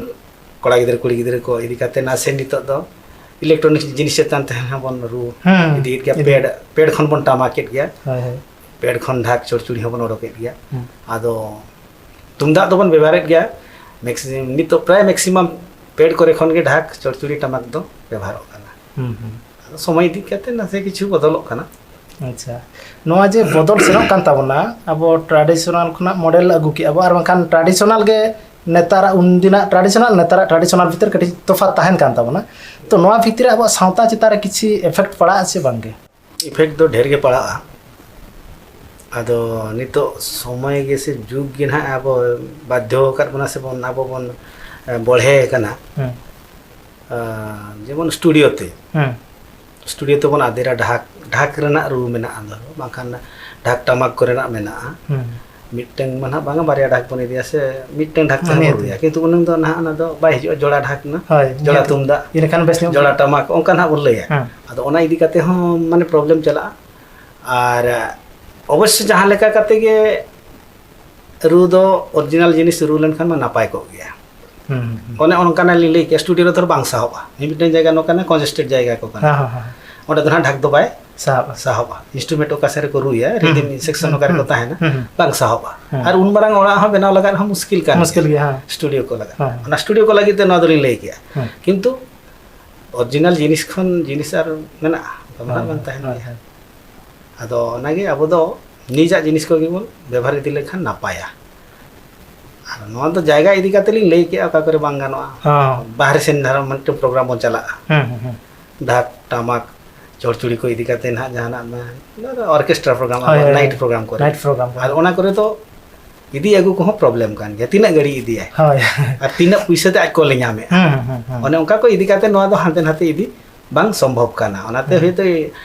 ᱠᱚᱲᱟ ᱜᱤᱫᱽᱨᱟᱹ ᱠᱩᱲᱤ ᱜᱤᱫᱽᱨᱟᱹ ᱠᱚ ᱤᱫᱤ ᱠᱟᱛᱮ ᱱᱟᱥᱮ ᱱᱤᱛᱚᱜ ᱫᱚ ᱤᱞᱮᱠᱴᱨᱚᱱᱤᱠ ᱡᱤᱱᱤᱥ ᱪᱮᱛᱟᱱ ᱛᱮᱦᱚᱸ ᱵᱚᱱ ᱨᱩ ᱦᱮᱸ, ᱤᱫᱤᱭᱮᱫ ᱜᱮᱭᱟ᱾ ᱤᱫᱤ᱾ ᱯᱮᱰ, ᱯᱮᱰ ᱠᱷᱚᱱ ᱵᱚᱱ ᱴᱟᱢᱟᱠᱮᱫ ᱜᱮᱭᱟ᱾ ᱦᱳᱭ, ᱦᱳᱭ᱾ ᱯᱮᱰ ᱠᱷᱚᱱ ᱰᱷᱟᱠ ᱪᱚᱲᱪᱩᱲᱤ ᱦᱚᱸᱵᱚᱱ ᱚᱰᱚᱠᱮᱫ ᱜᱮᱭᱟ᱾ ᱦᱮᱸ᱾ ᱟᱫᱚ ᱛᱩᱢᱫᱟᱜ ᱫᱚᱵᱚᱱ ᱵᱮᱵᱚᱦᱟᱨᱮᱫ ᱜᱮᱭᱟ᱾ ᱢᱮᱠᱥᱤ-, ᱱᱤᱛᱚᱜ ᱯᱨᱟᱭ ᱢᱮᱠᱥᱤᱢᱟᱢ ᱯᱮᱰ ᱠᱚᱨᱮ ᱠᱷᱚᱱ ᱜᱮ ᱰᱷᱟᱠ ᱪᱚᱲᱪᱩᱲᱤ ᱴᱟᱢᱟᱠ ᱫᱚ ᱵᱮᱵᱚᱦᱟᱨᱚᱜ ᱠᱟᱱᱟ᱾ ᱦᱩᱸ, ᱦᱩᱸ᱾ ᱟᱫᱚ ᱥᱚᱢᱚᱭ ᱤᱫᱤ ᱠᱟᱛᱮ ᱱᱟᱥᱮ ᱠᱤᱪᱷᱩ ᱵᱚᱫᱚᱞᱚᱜ ᱠᱟᱱᱟ᱾ ᱟᱪᱪᱷᱟ, ᱱᱚᱣᱟ ᱡᱮ ᱵᱚᱫᱚᱞ ᱥᱮᱱᱚᱜ ᱠᱟᱱ ᱛᱟᱵᱚᱱᱟ, ᱟᱵᱚ ᱴᱨᱟᱰᱤᱥᱚᱱᱟᱞ ᱠᱷᱚᱱᱟᱜ ᱢᱚᱰᱮᱞ ᱟᱹᱜᱩ ᱠᱮᱜᱼᱟ ᱵᱚ, ᱟᱨ ᱵᱟᱝᱠᱷᱟᱱ ᱴᱨᱟᱰᱤᱥᱚᱱᱟᱞ ᱜᱮ ᱱᱮᱛᱟᱨᱟᱜ, ᱩᱱᱫᱤᱱᱟᱜ ᱴᱨᱟᱰᱤᱥᱚᱱᱟᱞ, ᱱᱮᱛᱟᱨᱟᱜ ᱴᱨᱟᱰᱤᱥᱚᱱᱟᱞ ᱵᱷᱤᱛᱤᱨ ᱠᱟᱹᱴᱤᱡ ᱛᱚᱯᱷᱟᱛ ᱛᱟᱦᱮᱱ ᱠᱟᱱ ᱛᱟᱵᱚᱱᱟ᱾ ᱛᱚ ᱱᱚᱣᱟ ᱵᱷᱤᱛᱤᱨ ᱨᱮ ᱟᱵᱚᱣᱟᱜ ᱥᱟᱶᱛᱟ ᱪᱮᱛᱟᱱ ᱨᱮ ᱠᱤᱪᱷᱤ ᱮᱯᱷᱮᱠᱴ ᱯᱟᱲᱟᱜᱼᱟ ᱥᱮ ᱵᱟᱝᱜᱮ? ᱤᱯᱷᱮᱠᱴ ᱫᱚ ᱰᱷᱮᱨ ᱜᱮ ᱯᱟᱲᱟᱜᱼᱟ᱾ ᱟᱫᱚ ᱱᱤᱛᱚᱜ ᱥᱚᱢᱚᱭ ᱜᱮ ᱥᱮ ᱡᱩᱜᱽ ᱜᱮ ᱱᱟᱦᱟᱜ ᱟᱵᱚ ᱵᱟᱫᱽᱫᱷᱚ ᱟᱠᱟᱫ ᱵᱚᱱᱟ ᱥᱮ ᱵᱚᱱ, ᱟᱵᱚ ᱵᱚᱱ, ᱮ, ᱵᱚᱲᱦᱮ ᱟᱠᱟᱱᱟ᱾ ᱦᱮᱸ᱾ ᱟ, ᱡᱮᱢᱚᱱ ᱥᱴᱩᱰᱤᱭᱳ ᱛᱮ᱾ ᱦᱮᱸ᱾ ᱥᱴᱩᱰᱤᱭᱳ ᱛᱮᱵᱚᱱ ᱟᱫᱮᱨᱟ, ᱰᱷᱟᱠ, ᱰᱷᱟᱠ ᱨᱮᱱᱟᱜ ᱨᱩ ᱢᱮᱱᱟᱜᱼᱟ, ᱫᱚ ᱵᱟᱝᱠᱷᱟᱱ ᱰᱷᱟᱠ ᱴᱟᱢᱟᱠ ᱠᱚᱨᱮᱱᱟᱜ ᱢᱮᱱᱟᱜᱼᱟ᱾ ᱦᱮᱸ᱾ ᱢᱤᱫᱴᱟᱝ ᱢᱟ ᱱᱟᱦᱟᱜ ᱵᱟᱝᱟ, ᱵᱟᱨᱭᱟ ᱰᱷᱟᱠ ᱵᱚᱱ ᱤᱫᱤᱭᱟ ᱥᱮ ᱢᱤᱫᱴᱟᱝ ᱰᱷᱟᱠ ᱛᱮᱦᱚᱸ ᱵᱚᱱ ᱱᱤᱦᱟᱹᱛᱤ᱾ ᱨᱩᱭᱟ, ᱠᱤᱱᱛᱩ ᱩᱱᱟᱹᱝ ᱫᱚ ᱱᱟᱦᱟᱜ ᱚᱱᱟ ᱫᱚ ᱵᱟᱭ ᱦᱤᱡᱩᱜᱼᱟ, ᱡᱚᱲᱟ ᱰᱷᱟᱠ ᱨᱮᱱᱟᱜ, ᱦᱳᱭ, ᱡᱚᱲᱟ ᱱᱤᱦᱟᱹᱛᱤ᱾ ᱛᱩᱢᱫᱟᱜ, ᱤᱱᱟᱹᱠᱷᱟᱱ ᱵᱮᱥ ᱧᱚᱜ ᱡᱚᱲᱟ ᱵᱩᱡᱷᱟᱹᱜᱼᱟ᱾ ᱴᱟᱢᱟᱠ, ᱚᱱᱠᱟ ᱱᱟᱦᱟᱜ ᱵᱚᱱ ᱞᱟᱹᱭᱟ᱾ ᱦᱮᱸ᱾ ᱟᱫᱚ ᱚᱱᱟ ᱤᱫᱤ ᱠᱟᱛᱮ ᱦᱚᱸ ᱢᱟᱱᱮ ᱯᱨᱚᱵᱞᱮᱢ ᱪᱟᱞᱟᱜᱼᱟ᱾ ᱟᱨ ᱚᱵᱚᱥᱥᱳᱭ ᱡᱟᱦᱟᱸ ᱞᱮᱠᱟ ᱠᱟᱛᱮ ᱜᱮ ᱨᱩ ᱫᱚ ᱚᱨᱤᱡᱤᱱᱟᱞ ᱡᱤᱱᱤᱥ ᱨᱩ ᱞᱮᱱᱠᱷᱟᱱ ᱢᱟ ᱱᱟᱯᱟᱭ ᱠᱚᱜ ᱜᱮᱭᱟ᱾ ᱦᱩᱸ, ᱦᱩᱸ, ᱦᱩᱸ᱾ ᱚᱱᱮ ᱚᱱᱠᱟᱱᱟᱜ ᱞᱤᱧ ᱞᱟᱹᱭ ᱠᱮᱜᱼᱟ, ᱥᱴᱩᱰᱤᱭᱳ ᱨᱮ ᱫᱷᱚᱨ ᱵᱟᱝ ᱥᱟᱦᱚᱵᱼᱟ, ᱢᱤᱼᱢᱤᱫᱴᱟᱝ ᱡᱟᱭᱜᱟ ᱱᱚᱝᱠᱟᱱᱟ, ᱠᱚᱱᱡᱮᱥᱴᱮᱰ ᱡᱟᱭᱜᱟ ᱠᱚ ᱠᱟᱱᱟ᱾ ᱦᱮᱸ, ᱦᱮᱸ, ᱦᱮᱸ᱾ ᱚᱸᱰᱮ ᱫᱚ ᱱᱟᱦᱟᱜ ᱰᱷᱟᱠ ᱫᱚ ᱵᱟᱭ ᱥᱟᱦᱚᱵᱼᱟ᱾ ᱥᱟᱦᱚᱵᱼᱟ᱾ ᱤᱱᱥᱴᱨᱩᱢᱮᱱᱴ ᱚᱠᱟ ᱥᱮᱫ ᱨᱮᱠᱚ ᱨᱩᱭᱟ, ᱦᱩᱸ, ᱨᱤᱫᱤᱢ ᱦᱩᱸ, ᱥᱮᱠᱥᱚᱱ ᱦᱩᱸ, ᱚᱠᱟ ᱨᱮᱠᱚ ᱦᱩᱸ, ᱛᱟᱦᱮᱱᱟ, ᱦᱩᱸ, ᱦᱩᱸ᱾ ᱵᱟᱝ ᱥᱟᱦᱚᱵᱼᱟ᱾ ᱦᱩᱸ᱾ ᱟᱨ ᱩᱱ ᱢᱟᱨᱟᱝ ᱚᱲᱟᱜ ᱦᱚᱸ ᱵᱮᱱᱟᱣ ᱞᱟᱜᱟᱫ ᱦᱚᱸ ᱢᱩᱥᱠᱤᱞ ᱠᱟᱱ ᱢᱩᱥᱠᱤᱞ ᱜᱮᱭᱟ᱾ ᱜᱮᱭᱟ, ᱦᱮᱸ᱾ ᱥᱴᱩᱰᱤᱭᱳ ᱠᱚ ᱞᱟᱜᱟᱫ᱾ ᱦᱮᱸ᱾ ᱚᱱᱟ ᱥᱴᱩᱰᱤᱭᱳ ᱠᱚ ᱞᱟᱹᱜᱤᱫ ᱛᱮ ᱱᱚᱣᱟ ᱫᱚᱞᱤᱧ ᱞᱟᱹᱭ ᱠᱮᱜᱼᱟ᱾ ᱦᱮᱸ᱾ ᱠᱤᱱᱛᱩ ᱚᱨᱤᱡᱤᱱᱟᱞ ᱡᱤᱱᱤᱥ ᱠᱷᱚᱱ ᱡᱤᱱᱤᱥ ᱟᱨ ᱢᱮᱱᱟᱜᱼᱟ? ᱚᱱᱠᱟ ᱢᱟ ᱦᱮᱸ, ᱵᱟᱝ ᱛᱟᱦᱮᱱ ᱦᱮᱸ, ᱜᱮᱭᱟ᱾ ᱦᱮᱸ᱾ ᱟᱫᱚ ᱚᱱᱟᱜᱮ ᱟᱵᱚ ᱫᱚ ᱱᱤᱡᱟᱜ ᱡᱤᱱᱤᱥ ᱠᱚᱜᱮ ᱵᱚᱱ ᱵᱮᱵᱚᱦᱟᱨ ᱤᱫᱤ ᱞᱮᱠᱷᱟᱱ ᱱᱟᱯᱟᱭᱟ᱾ ᱟᱨ ᱱᱚᱣᱟ ᱫᱚ ᱡᱟᱭᱜᱟ ᱤᱫᱤ ᱠᱟᱛᱮ ᱞᱤᱧ ᱞᱟᱹᱭ ᱠᱮᱜᱼᱟ, ᱚᱠᱟ ᱠᱚᱨᱮ ᱵᱟᱝ ᱜᱟᱱᱚᱜᱼᱟ᱾ ᱦᱚᱸ᱾ ᱵᱟᱦᱨᱮ ᱥᱮᱱ ᱫᱷᱟᱨᱟ ᱢᱤᱫᱴᱮᱱ ᱯᱨᱳᱜᱨᱟᱢ ᱵᱚᱱ ᱪᱟᱞᱟᱜᱼᱟ᱾ ᱦᱩᱸ, ᱦᱩᱸ, ᱦᱩᱸ᱾ ᱰᱷᱟᱠ, ᱴᱟᱢᱟᱠ, ᱪᱚᱲᱪᱩᱲᱤ ᱠᱚ ᱤᱫᱤ ᱠᱟᱛᱮ ᱱᱟᱦᱟᱜ ᱡᱟᱦᱟᱱᱟᱜ ᱢᱟ, ᱚᱨᱠᱮᱥᱴᱨᱟ ᱯᱨᱳᱜᱨᱟᱢ, ᱦᱳᱭ, ᱦᱳᱭ, ᱱᱟᱭᱤᱴ ᱦᱳᱭ᱾ ᱯᱨᱳᱜᱨᱟᱢ ᱠᱚᱨᱮ᱾ ᱱᱟᱭᱤᱴ ᱯᱨᱳᱜᱨᱟᱢ ᱠᱚᱨᱮ᱾ ᱟᱨ ᱚᱱᱟ ᱠᱚᱨᱮ ᱫᱚ ᱤᱫᱤ ᱟᱹᱜᱩ ᱠᱚᱦᱚᱸ ᱯᱨᱚᱵᱞᱮᱢ ᱠᱟᱱ ᱜᱮᱭᱟ, ᱛᱤᱱᱟᱹᱜ ᱜᱟᱹᱲᱤ ᱤᱫᱤᱭᱟᱭ? ᱦᱳᱭ᱾ ᱟᱨ ᱛᱤᱱᱟᱹᱜ ᱯᱩᱭᱥᱟᱹ ᱛᱮ ᱟᱡ ᱠᱚᱞᱮ ᱧᱟᱢᱮᱜᱼᱟ? ᱦᱩᱸ, ᱦᱩᱸ, ᱦᱩᱸ᱾ ᱚᱱᱮ ᱚᱱᱠᱟ ᱠᱚ ᱤᱫᱤ ᱠᱟᱛᱮ ᱱᱚᱣᱟ ᱫᱚ ᱦᱟᱱᱛᱮ ᱱᱟᱛᱮ ᱤᱫᱤ ᱵᱟᱝ ᱥᱚᱢᱵᱷᱚᱵ ᱠᱟᱱᱟ᱾ ᱚᱱᱟᱛᱮ ᱦᱩᱸ᱾ ᱦᱚᱭᱛᱳ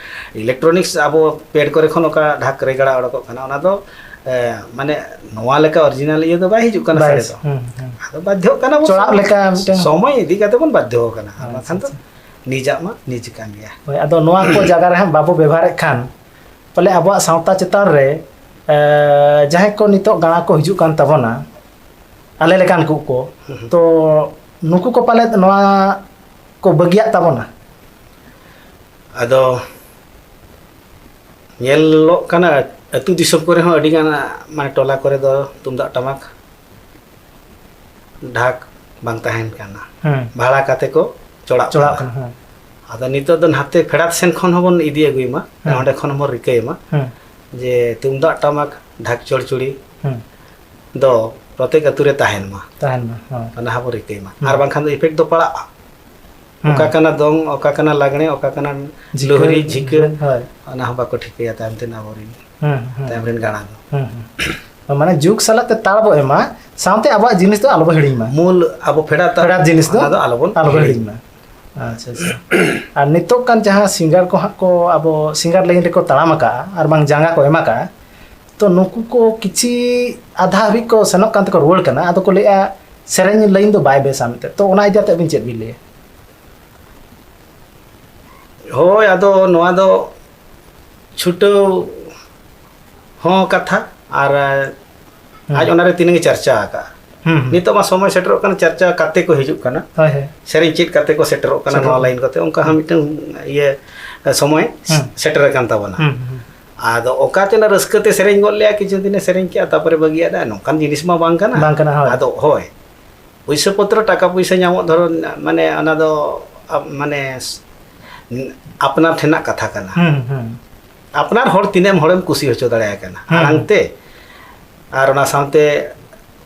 ᱤᱞᱮᱠᱴᱨᱚᱱᱤᱠᱥ ᱟᱵᱚ ᱯᱮᱰ ᱠᱚᱨᱮ ᱠᱷᱚᱱ ᱚᱠᱟ ᱰᱷᱟᱠ ᱨᱮᱜᱟᱲᱟ ᱚᱰᱚᱠᱚᱜ ᱠᱟᱱᱟ, ᱚᱱᱟ ᱫᱚ, ᱮ, ᱢᱟᱱᱮ ᱱᱚᱣᱟ ᱞᱮᱠᱟ ᱚᱨᱤᱡᱤᱱᱟᱞ ᱤᱭᱟᱹ ᱫᱚ ᱵᱟᱭ ᱦᱤᱡᱩᱜ ᱠᱟᱱᱟ ᱵᱟᱭ ᱥᱟᱰᱮ ᱫᱚ᱾ ᱦᱩᱸ, ᱦᱩᱸ᱾ ᱟᱫᱚ ᱵᱟᱫᱽᱫᱷᱚᱜ ᱠᱟᱱᱟ ᱵᱚᱱ᱾ ᱪᱚᱲᱟᱜ ᱞᱮᱠᱟ ᱢᱤᱫᱴᱟᱝ᱾ ᱥᱚᱢᱚᱭ ᱤᱫᱤ ᱠᱟᱛᱮ ᱵᱚᱱ ᱵᱟᱫᱽᱫᱷᱚ ᱠᱟᱱᱟ, ᱟᱨ ᱟᱪᱪᱷᱟ, ᱵᱟᱠᱷᱟᱱ ᱫᱚ ᱟᱪᱪᱷᱟ᱾ ᱱᱤᱡᱟᱜ ᱢᱟ ᱱᱤᱡ ᱠᱟᱱ ᱜᱮᱭᱟ᱾ ᱦᱳᱭ, ᱟᱫᱚ ᱱᱚᱣᱟ ᱠᱚ ᱡᱟᱭᱜᱟ ᱨᱮ ᱦᱟᱸᱜ ᱵᱟᱵᱚ ᱵᱮᱵᱷᱟᱨᱮᱫ ᱠᱷᱟᱱ, ᱯᱟᱞᱮ ᱟᱵᱚᱣᱟᱜ ᱥᱟᱶᱛᱟ ᱪᱮᱛᱟᱱ ᱨᱮ, ᱮ, ᱡᱟᱦᱟᱸᱭ ᱠᱚ ᱱᱤᱛᱚᱜ ᱜᱟᱬᱟ ᱠᱚ ᱦᱤᱡᱩᱜ ᱠᱟᱱ ᱛᱟᱵᱚᱱᱟ, ᱟᱞᱮ ᱞᱮᱠᱟᱱ ᱠᱚ ᱠᱚ, ᱦᱩᱸ, ᱦᱩᱸ᱾ ᱛᱚ ᱱᱩᱠᱩ ᱠᱚ ᱯᱟᱞᱮᱫ ᱱᱚᱣᱟ ᱠᱚ ᱵᱟᱹᱜᱤᱭᱟᱜ ᱛᱟᱵᱚᱱᱟ᱾ ᱟᱫᱚ ᱧᱮᱞᱚᱜ ᱠᱟᱱᱟ, ᱟᱹᱛᱩ ᱫᱤᱥᱚᱢ ᱠᱚᱨᱮ ᱦᱚᱸ ᱟᱹᱰᱤ ᱜᱟᱱ, ᱢᱟᱱᱮ, ᱴᱚᱞᱟ ᱠᱚᱨᱮ ᱫᱚ ᱛᱩᱢᱫᱟᱜ ᱴᱟᱢᱟᱠ ᱰᱷᱟᱠ ᱵᱟᱝ ᱛᱟᱦᱮᱱ ᱠᱟᱱᱟ᱾ ᱦᱮᱸ᱾ ᱵᱷᱟᱲᱟ ᱠᱟᱛᱮ ᱠᱚ ᱪᱚᱲᱟᱜ ᱪᱚᱲᱟᱜ ᱠᱟᱱᱟ᱾ ᱠᱟᱱᱟ, ᱦᱮᱸ᱾ ᱟᱫᱚ ᱱᱤᱛᱚᱜ ᱫᱚ ᱱᱟᱛᱮ ᱯᱷᱮᱰᱟᱛ ᱥᱮᱱ ᱠᱷᱚᱱ ᱦᱚᱸᱵᱚᱱ ᱤᱫᱤ ᱟᱹᱜᱩᱭ ᱢᱟ, ᱦᱮᱸ᱾ ᱚᱸᱰᱮ ᱠᱷᱚᱱ ᱦᱚᱸᱵᱚᱱ ᱨᱤᱠᱟᱹᱭ ᱢᱟ ᱦᱮᱸ᱾ ᱡᱮ ᱛᱩᱢᱫᱟᱜ ᱴᱟᱢᱟᱠ ᱰᱷᱟᱠ ᱪᱚᱲᱪᱩᱲᱤ ᱦᱮᱸ᱾ ᱫᱚ ᱯᱨᱚᱛᱮᱠ ᱟᱹᱛᱩ ᱨᱮ ᱛᱟᱦᱮᱱ ᱢᱟ᱾ ᱛᱟᱦᱮᱱ ᱢᱟ, ᱦᱳᱭ᱾ ᱚᱱᱟ ᱦᱚᱸᱵᱚᱱ ᱨᱤᱠᱟᱹᱭ ᱢᱟ᱾ ᱦᱮᱸ᱾ ᱟᱨ ᱵᱟᱝᱠᱷᱟᱱ ᱫᱚ ᱤᱯᱷᱮᱠᱴ ᱫᱚ ᱯᱟᱲᱟᱜᱼᱟ᱾ ᱦᱮᱸ᱾ ᱚᱠᱟ ᱠᱟᱱᱟ ᱫᱚᱝ, ᱚᱠᱟ ᱠᱟᱱᱟ ᱞᱟᱜᱽᱬᱮ, ᱚᱠᱟ ᱠᱟᱱᱟ ᱡᱷᱤᱠᱟᱹ, ᱞᱩᱦᱨᱤ, ᱡᱷᱤᱠᱟᱹ, ᱦᱳᱭ᱾ ᱚᱱᱟ ᱦᱚᱸ ᱵᱟᱠᱚ ᱴᱷᱤᱠᱟᱹᱭᱟ ᱛᱟᱭᱚᱢ ᱛᱮᱱ ᱟᱵᱚᱨᱮᱱ, ᱦᱮᱸ, ᱦᱮᱸ᱾ ᱛᱟᱭᱚᱢ ᱨᱮᱱ ᱜᱟᱬᱟ ᱫᱚ᱾ ᱦᱮᱸ, ᱦᱮᱸ᱾ ᱢᱟᱱᱮ ᱡᱩᱜᱽ ᱥᱟᱞᱟᱜ ᱛᱮ ᱛᱟᱲ ᱵᱚ ᱮᱢᱟ, ᱥᱟᱶᱛᱮ ᱟᱵᱚᱣᱟᱜ ᱡᱤᱱᱤᱥ ᱫᱚ ᱟᱞᱚ ᱵᱚ ᱦᱤᱲᱤᱧ ᱢᱟ᱾ ᱢᱩᱞ ᱟᱵᱚ ᱯᱷᱮᱰᱟᱛ, ᱯᱷᱮᱰᱟᱛ ᱡᱤᱱᱤᱥ ᱫᱚ ᱚᱱᱟ ᱫᱚ ᱟᱞᱚ ᱵᱚᱱ ᱟᱞᱚ ᱵᱚ ᱦᱤᱲᱤᱧ᱾ ᱦᱤᱲᱤᱧ ᱢᱟ᱾ ᱟᱪᱪᱷᱟ, ᱟᱪᱪᱷᱟ᱾ ᱟᱨ ᱱᱤᱛᱚᱜ ᱠᱟᱱ ᱡᱟᱦᱟᱸ ᱥᱤᱝᱜᱟᱨ ᱠᱚ ᱦᱟᱸᱜ ᱠᱚ ᱟᱵᱚ ᱥᱤᱝᱜᱟᱨ ᱞᱟᱭᱤᱱ ᱨᱮᱠᱚ ᱛᱟᱲᱟᱢ ᱟᱠᱟᱜᱼᱟ ᱟᱨ ᱵᱟᱝ ᱡᱟᱸᱜᱟ ᱠᱚ ᱮᱢ ᱟᱠᱟᱜᱼᱟ, ᱛᱚ ᱱᱩᱠᱩ ᱠᱚ ᱠᱤᱪᱷᱤ ᱟᱫᱷᱟ ᱦᱟᱹᱵᱤᱡ ᱠᱚ ᱥᱮᱱᱚᱜ ᱠᱟᱱ ᱛᱮᱠᱚ ᱨᱩᱣᱟᱹᱲ ᱠᱟᱱᱟ, ᱟᱫᱚ ᱠᱚ ᱞᱟᱹᱭᱮᱜᱼᱟ ᱥᱮᱨᱮᱧ ᱞᱟᱭᱤᱱ ᱫᱚ ᱵᱟᱭ ᱵᱮᱥᱟ ᱢᱮᱱᱛᱮ᱾ ᱛᱚ ᱚᱱᱟ ᱤᱫᱤ ᱠᱟᱛᱮ ᱟᱵᱤᱱ ᱪᱮᱫ ᱵᱤᱱ ᱞᱟᱹᱭᱟ? ᱦᱳᱭ, ᱟᱫᱚ ᱱᱚᱣᱟ ᱫᱚ ᱪᱷᱩᱴᱟᱹᱣ ᱦᱚᱸ ᱠᱟᱛᱷᱟ ᱟᱨ ᱦᱩᱸ᱾ ᱟᱡ ᱚᱱᱟᱨᱮ ᱛᱤᱱᱟᱹᱜ ᱮ ᱪᱟᱨᱪᱟ ᱟᱠᱟᱫᱼᱟ᱾ ᱦᱩᱸ, ᱦᱩᱸ᱾ ᱱᱤᱛᱚᱜ ᱢᱟ ᱥᱚᱢᱚᱭ ᱥᱮᱴᱮᱨᱚᱜ ᱠᱟᱱᱟ, ᱪᱟᱨᱪᱟ ᱠᱟᱛᱮ ᱠᱚ ᱦᱤᱡᱩᱜ ᱠᱟᱱᱟ᱾ ᱦᱳᱭ, ᱦᱳᱭ᱾ ᱥᱮᱨᱮᱧ ᱪᱮᱫ ᱠᱟᱛᱮ ᱠᱚ ᱥᱮᱴᱮᱨᱚᱜ ᱠᱟᱱᱟ ᱥᱮᱴᱮᱨᱚᱜ ᱱᱚᱣᱟ ᱠᱟᱱᱟ᱾ ᱞᱟᱭᱤᱱ ᱠᱚᱛᱮ, ᱚᱱᱠᱟ ᱦᱚᱸ ᱢᱤᱫᱴᱟᱝ ᱤᱭᱟᱹ ᱥᱚᱢᱚᱭ ᱦᱩᱸ᱾ ᱥᱮᱴᱮᱨ ᱟᱠᱟᱱ ᱛᱟᱵᱚᱱᱟ᱾ ᱦᱩᱸ, ᱦᱩᱸ᱾ ᱟᱫᱚ ᱚᱠᱟ ᱪᱚ ᱚᱱᱟ ᱨᱟᱹᱥᱠᱟᱹ ᱛᱮ ᱥᱮᱨᱮᱧ ᱜᱚᱫ ᱞᱮᱭᱟ, ᱠᱤᱪᱷᱩ ᱫᱤᱱᱮ ᱥᱮᱨᱮᱧ ᱠᱮᱜᱼᱟ, ᱛᱟᱨᱯᱚᱨᱮ ᱵᱟᱹᱜᱤᱭᱟᱫᱟ, ᱱᱚᱝᱠᱟᱱ ᱡᱤᱱᱤᱥ ᱢᱟ ᱵᱟᱝ ᱠᱟᱱᱟ᱾ ᱵᱟᱝ ᱠᱟᱱᱟ, ᱦᱳᱭ᱾ ᱟᱫᱚ ᱦᱳᱭ, ᱯᱩᱭᱥᱟᱹ ᱯᱚᱛᱨᱚ, ᱴᱟᱠᱟ ᱯᱩᱭᱥᱟᱹ ᱧᱟᱢᱚᱜ, ᱫᱷᱚᱨᱚ, ᱢᱟᱱᱮ ᱚᱱᱟ ᱫᱚ ᱟ-, ᱢᱟᱱᱮ ᱟᱯᱱᱟᱨ ᱴᱷᱮᱱᱟᱜ ᱠᱟᱛᱷᱟ ᱠᱟᱱᱟ᱾ ᱦᱩᱸ, ᱦᱩᱸ᱾ ᱟᱯᱱᱟᱨ ᱦᱚᱲ ᱛᱤᱱᱟᱹᱜ ᱮᱢ ᱦᱚᱲᱮᱢ ᱠᱩᱥᱤ ᱦᱚᱪᱚ ᱫᱟᱲᱮᱭᱟᱭ ᱠᱟᱱᱟ ᱦᱩᱸ᱾ ᱟᱲᱟᱝ ᱛᱮ, ᱟᱨ ᱚᱱᱟ ᱥᱟᱶᱛᱮ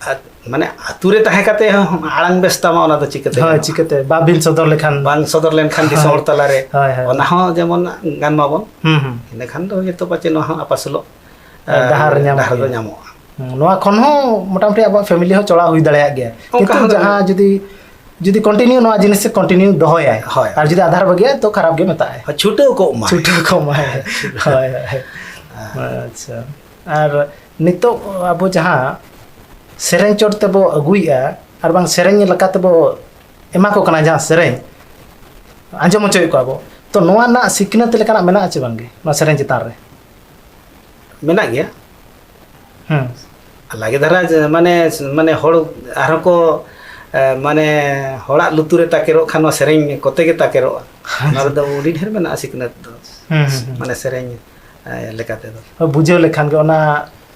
ᱟ-, ᱢᱟᱱᱮ ᱟᱛᱩ ᱨᱮ ᱛᱟᱦᱮᱸ ᱠᱟᱛᱮ ᱦᱚᱸ ᱟᱲᱟᱝ ᱵᱮᱥ ᱛᱟᱢᱟ, ᱚᱱᱟ ᱫᱚ ᱪᱤᱠᱟᱹᱛᱮ ᱦᱳᱭ, ᱜᱟᱱᱚᱜᱼᱟ? ᱪᱤᱠᱟᱹᱛᱮ? ᱵᱟᱵᱤᱱ ᱥᱚᱫᱚᱨ ᱞᱮᱠᱷᱟᱱ᱾ ᱵᱟᱝ ᱥᱚᱫᱚᱨ ᱞᱮᱱᱠᱷᱟᱱ ᱫᱤᱥᱚᱢ ᱦᱳᱭ᱾ ᱦᱚᱲ ᱛᱟᱞᱟᱨᱮ, ᱦᱳᱭ, ᱦᱳᱭ᱾ ᱚᱱᱟ ᱦᱚᱸ ᱡᱮᱢᱚᱱ ᱜᱟᱱ ᱢᱟᱵᱚᱱ, ᱦᱩᱸ, ᱦᱩᱸ᱾ ᱤᱱᱟᱹᱠᱷᱟᱱ ᱫᱚ ᱡᱚᱛᱚ ᱯᱟᱪᱮ ᱱᱚᱣᱟ ᱦᱚᱸ ᱟᱯᱟᱥᱩᱞᱚᱜ, ᱰᱟᱦᱟᱨ ᱮ, ᱧᱟᱢᱚᱜ ᱰᱟᱦᱟᱨ ᱫᱚ ᱜᱮᱭᱟ᱾ ᱧᱟᱢᱚᱜᱼᱟ᱾ ᱦᱩᱸ, ᱱᱚᱣᱟ ᱠᱷᱚᱱ ᱦᱚᱸ ᱢᱚᱴᱟᱢᱩᱴᱤ ᱟᱵᱚᱣᱟᱜ ᱯᱷᱮᱢᱤᱞᱤ ᱦᱚᱸ ᱪᱚᱲᱟᱣ ᱦᱩᱭ ᱫᱟᱲᱮᱭᱟᱜ ᱜᱮᱭᱟ᱾ ᱚᱱᱠᱟ ᱠᱤᱱᱛᱩ ᱦᱚᱸ ᱡᱟᱦᱟᱸ ᱡᱩᱫᱤ, ᱡᱩᱫᱤ ᱠᱚᱱᱴᱤᱱᱤᱭᱩ ᱱᱚᱣᱟ ᱡᱤᱱᱤᱥ ᱥᱮ ᱠᱚᱱᱴᱤᱱᱤᱭᱩ ᱫᱚᱦᱚᱭᱟᱭ, ᱦᱳᱭ᱾ ᱟᱨ ᱡᱩᱫᱤ ᱟᱫᱷᱟᱨ ᱵᱟᱹᱜᱤᱭᱟᱭ, ᱛᱚ ᱠᱷᱟᱨᱟᱯ ᱜᱮ ᱢᱮᱛᱟᱜᱼᱟᱭ᱾ ᱦᱳᱭ, ᱪᱷᱩᱴᱟᱹᱣ ᱠᱚᱜ ᱢᱟᱭ᱾ ᱪᱷᱩᱴᱟᱹᱣ ᱠᱚᱜ ᱢᱟᱭ᱾ ᱦᱳᱭ, ᱦᱳᱭ᱾ ᱟᱪᱪᱷᱟ᱾ ᱟᱨ ᱱᱤᱛᱚᱜ ᱟᱵᱚ ᱡᱟᱦᱟᱸ ᱥᱮᱨᱮᱧ ᱪᱚᱴ ᱛᱮᱵᱚ ᱟᱹᱜᱩᱭᱮᱫᱼᱟ, ᱟᱨ ᱵᱟᱝ ᱥᱮᱨᱮᱧ ᱞᱮᱠᱟ ᱛᱮᱵᱚ ᱮᱢᱟ ᱠᱚ ᱠᱟᱱᱟ, ᱡᱟᱦᱟᱸ ᱥᱮᱨᱮᱧ ᱟᱸᱡᱚᱢ ᱦᱚᱪᱚᱭᱮᱫ ᱠᱚᱣᱟ ᱵᱚ, ᱛᱚ ᱱᱚᱣᱟ ᱨᱮᱱᱟᱜ ᱥᱤᱠᱷᱱᱟᱹᱛ ᱞᱮᱠᱟᱱᱟᱜ ᱢᱮᱱᱟᱜᱼᱟ ᱪᱮ ᱵᱟᱝᱜᱮ ᱱᱚᱣᱟ ᱥᱮᱨᱮᱧ ᱪᱮᱛᱟᱱ ᱨᱮ? ᱢᱮᱱᱟᱜ ᱜᱮᱭᱟ᱾ ᱦᱮᱸ᱾ ᱞᱟᱜᱮ ᱫᱷᱟᱨᱟ ᱡᱮ, ᱢᱟᱱᱮ, ᱢᱟᱱᱮ ᱦᱚᱲ ᱟᱨᱦᱚᱸ ᱠᱚ, ᱮ, ᱢᱟᱱᱮ ᱦᱚᱲᱟᱜ ᱞᱩᱛᱩᱨ ᱨᱮ ᱛᱟᱠᱮᱨᱚᱜ ᱠᱷᱟᱱ ᱱᱚᱣᱟ ᱥᱮᱨᱮᱧ ᱠᱚᱛᱮ ᱜᱮ ᱛᱟᱠᱮᱨᱚᱜᱼᱟ᱾ ᱚᱱᱟ ᱨᱮᱫᱚ ᱟᱹᱰᱤ ᱰᱷᱮᱨ ᱢᱮᱱᱟᱜᱼᱟ ᱥᱤᱠᱷᱱᱟᱹᱛ ᱫᱚ᱾ ᱦᱩᱸ, ᱦᱩᱸ, ᱦᱩᱸ᱾ ᱢᱟᱱᱮ ᱥᱮᱨᱮᱧ, ᱮ, ᱞᱮᱠᱟ ᱛᱮᱫᱚ᱾ ᱵᱩᱡᱷᱟᱹᱣ ᱞᱮᱠᱷᱟᱱ ᱜᱮ ᱚᱱᱟ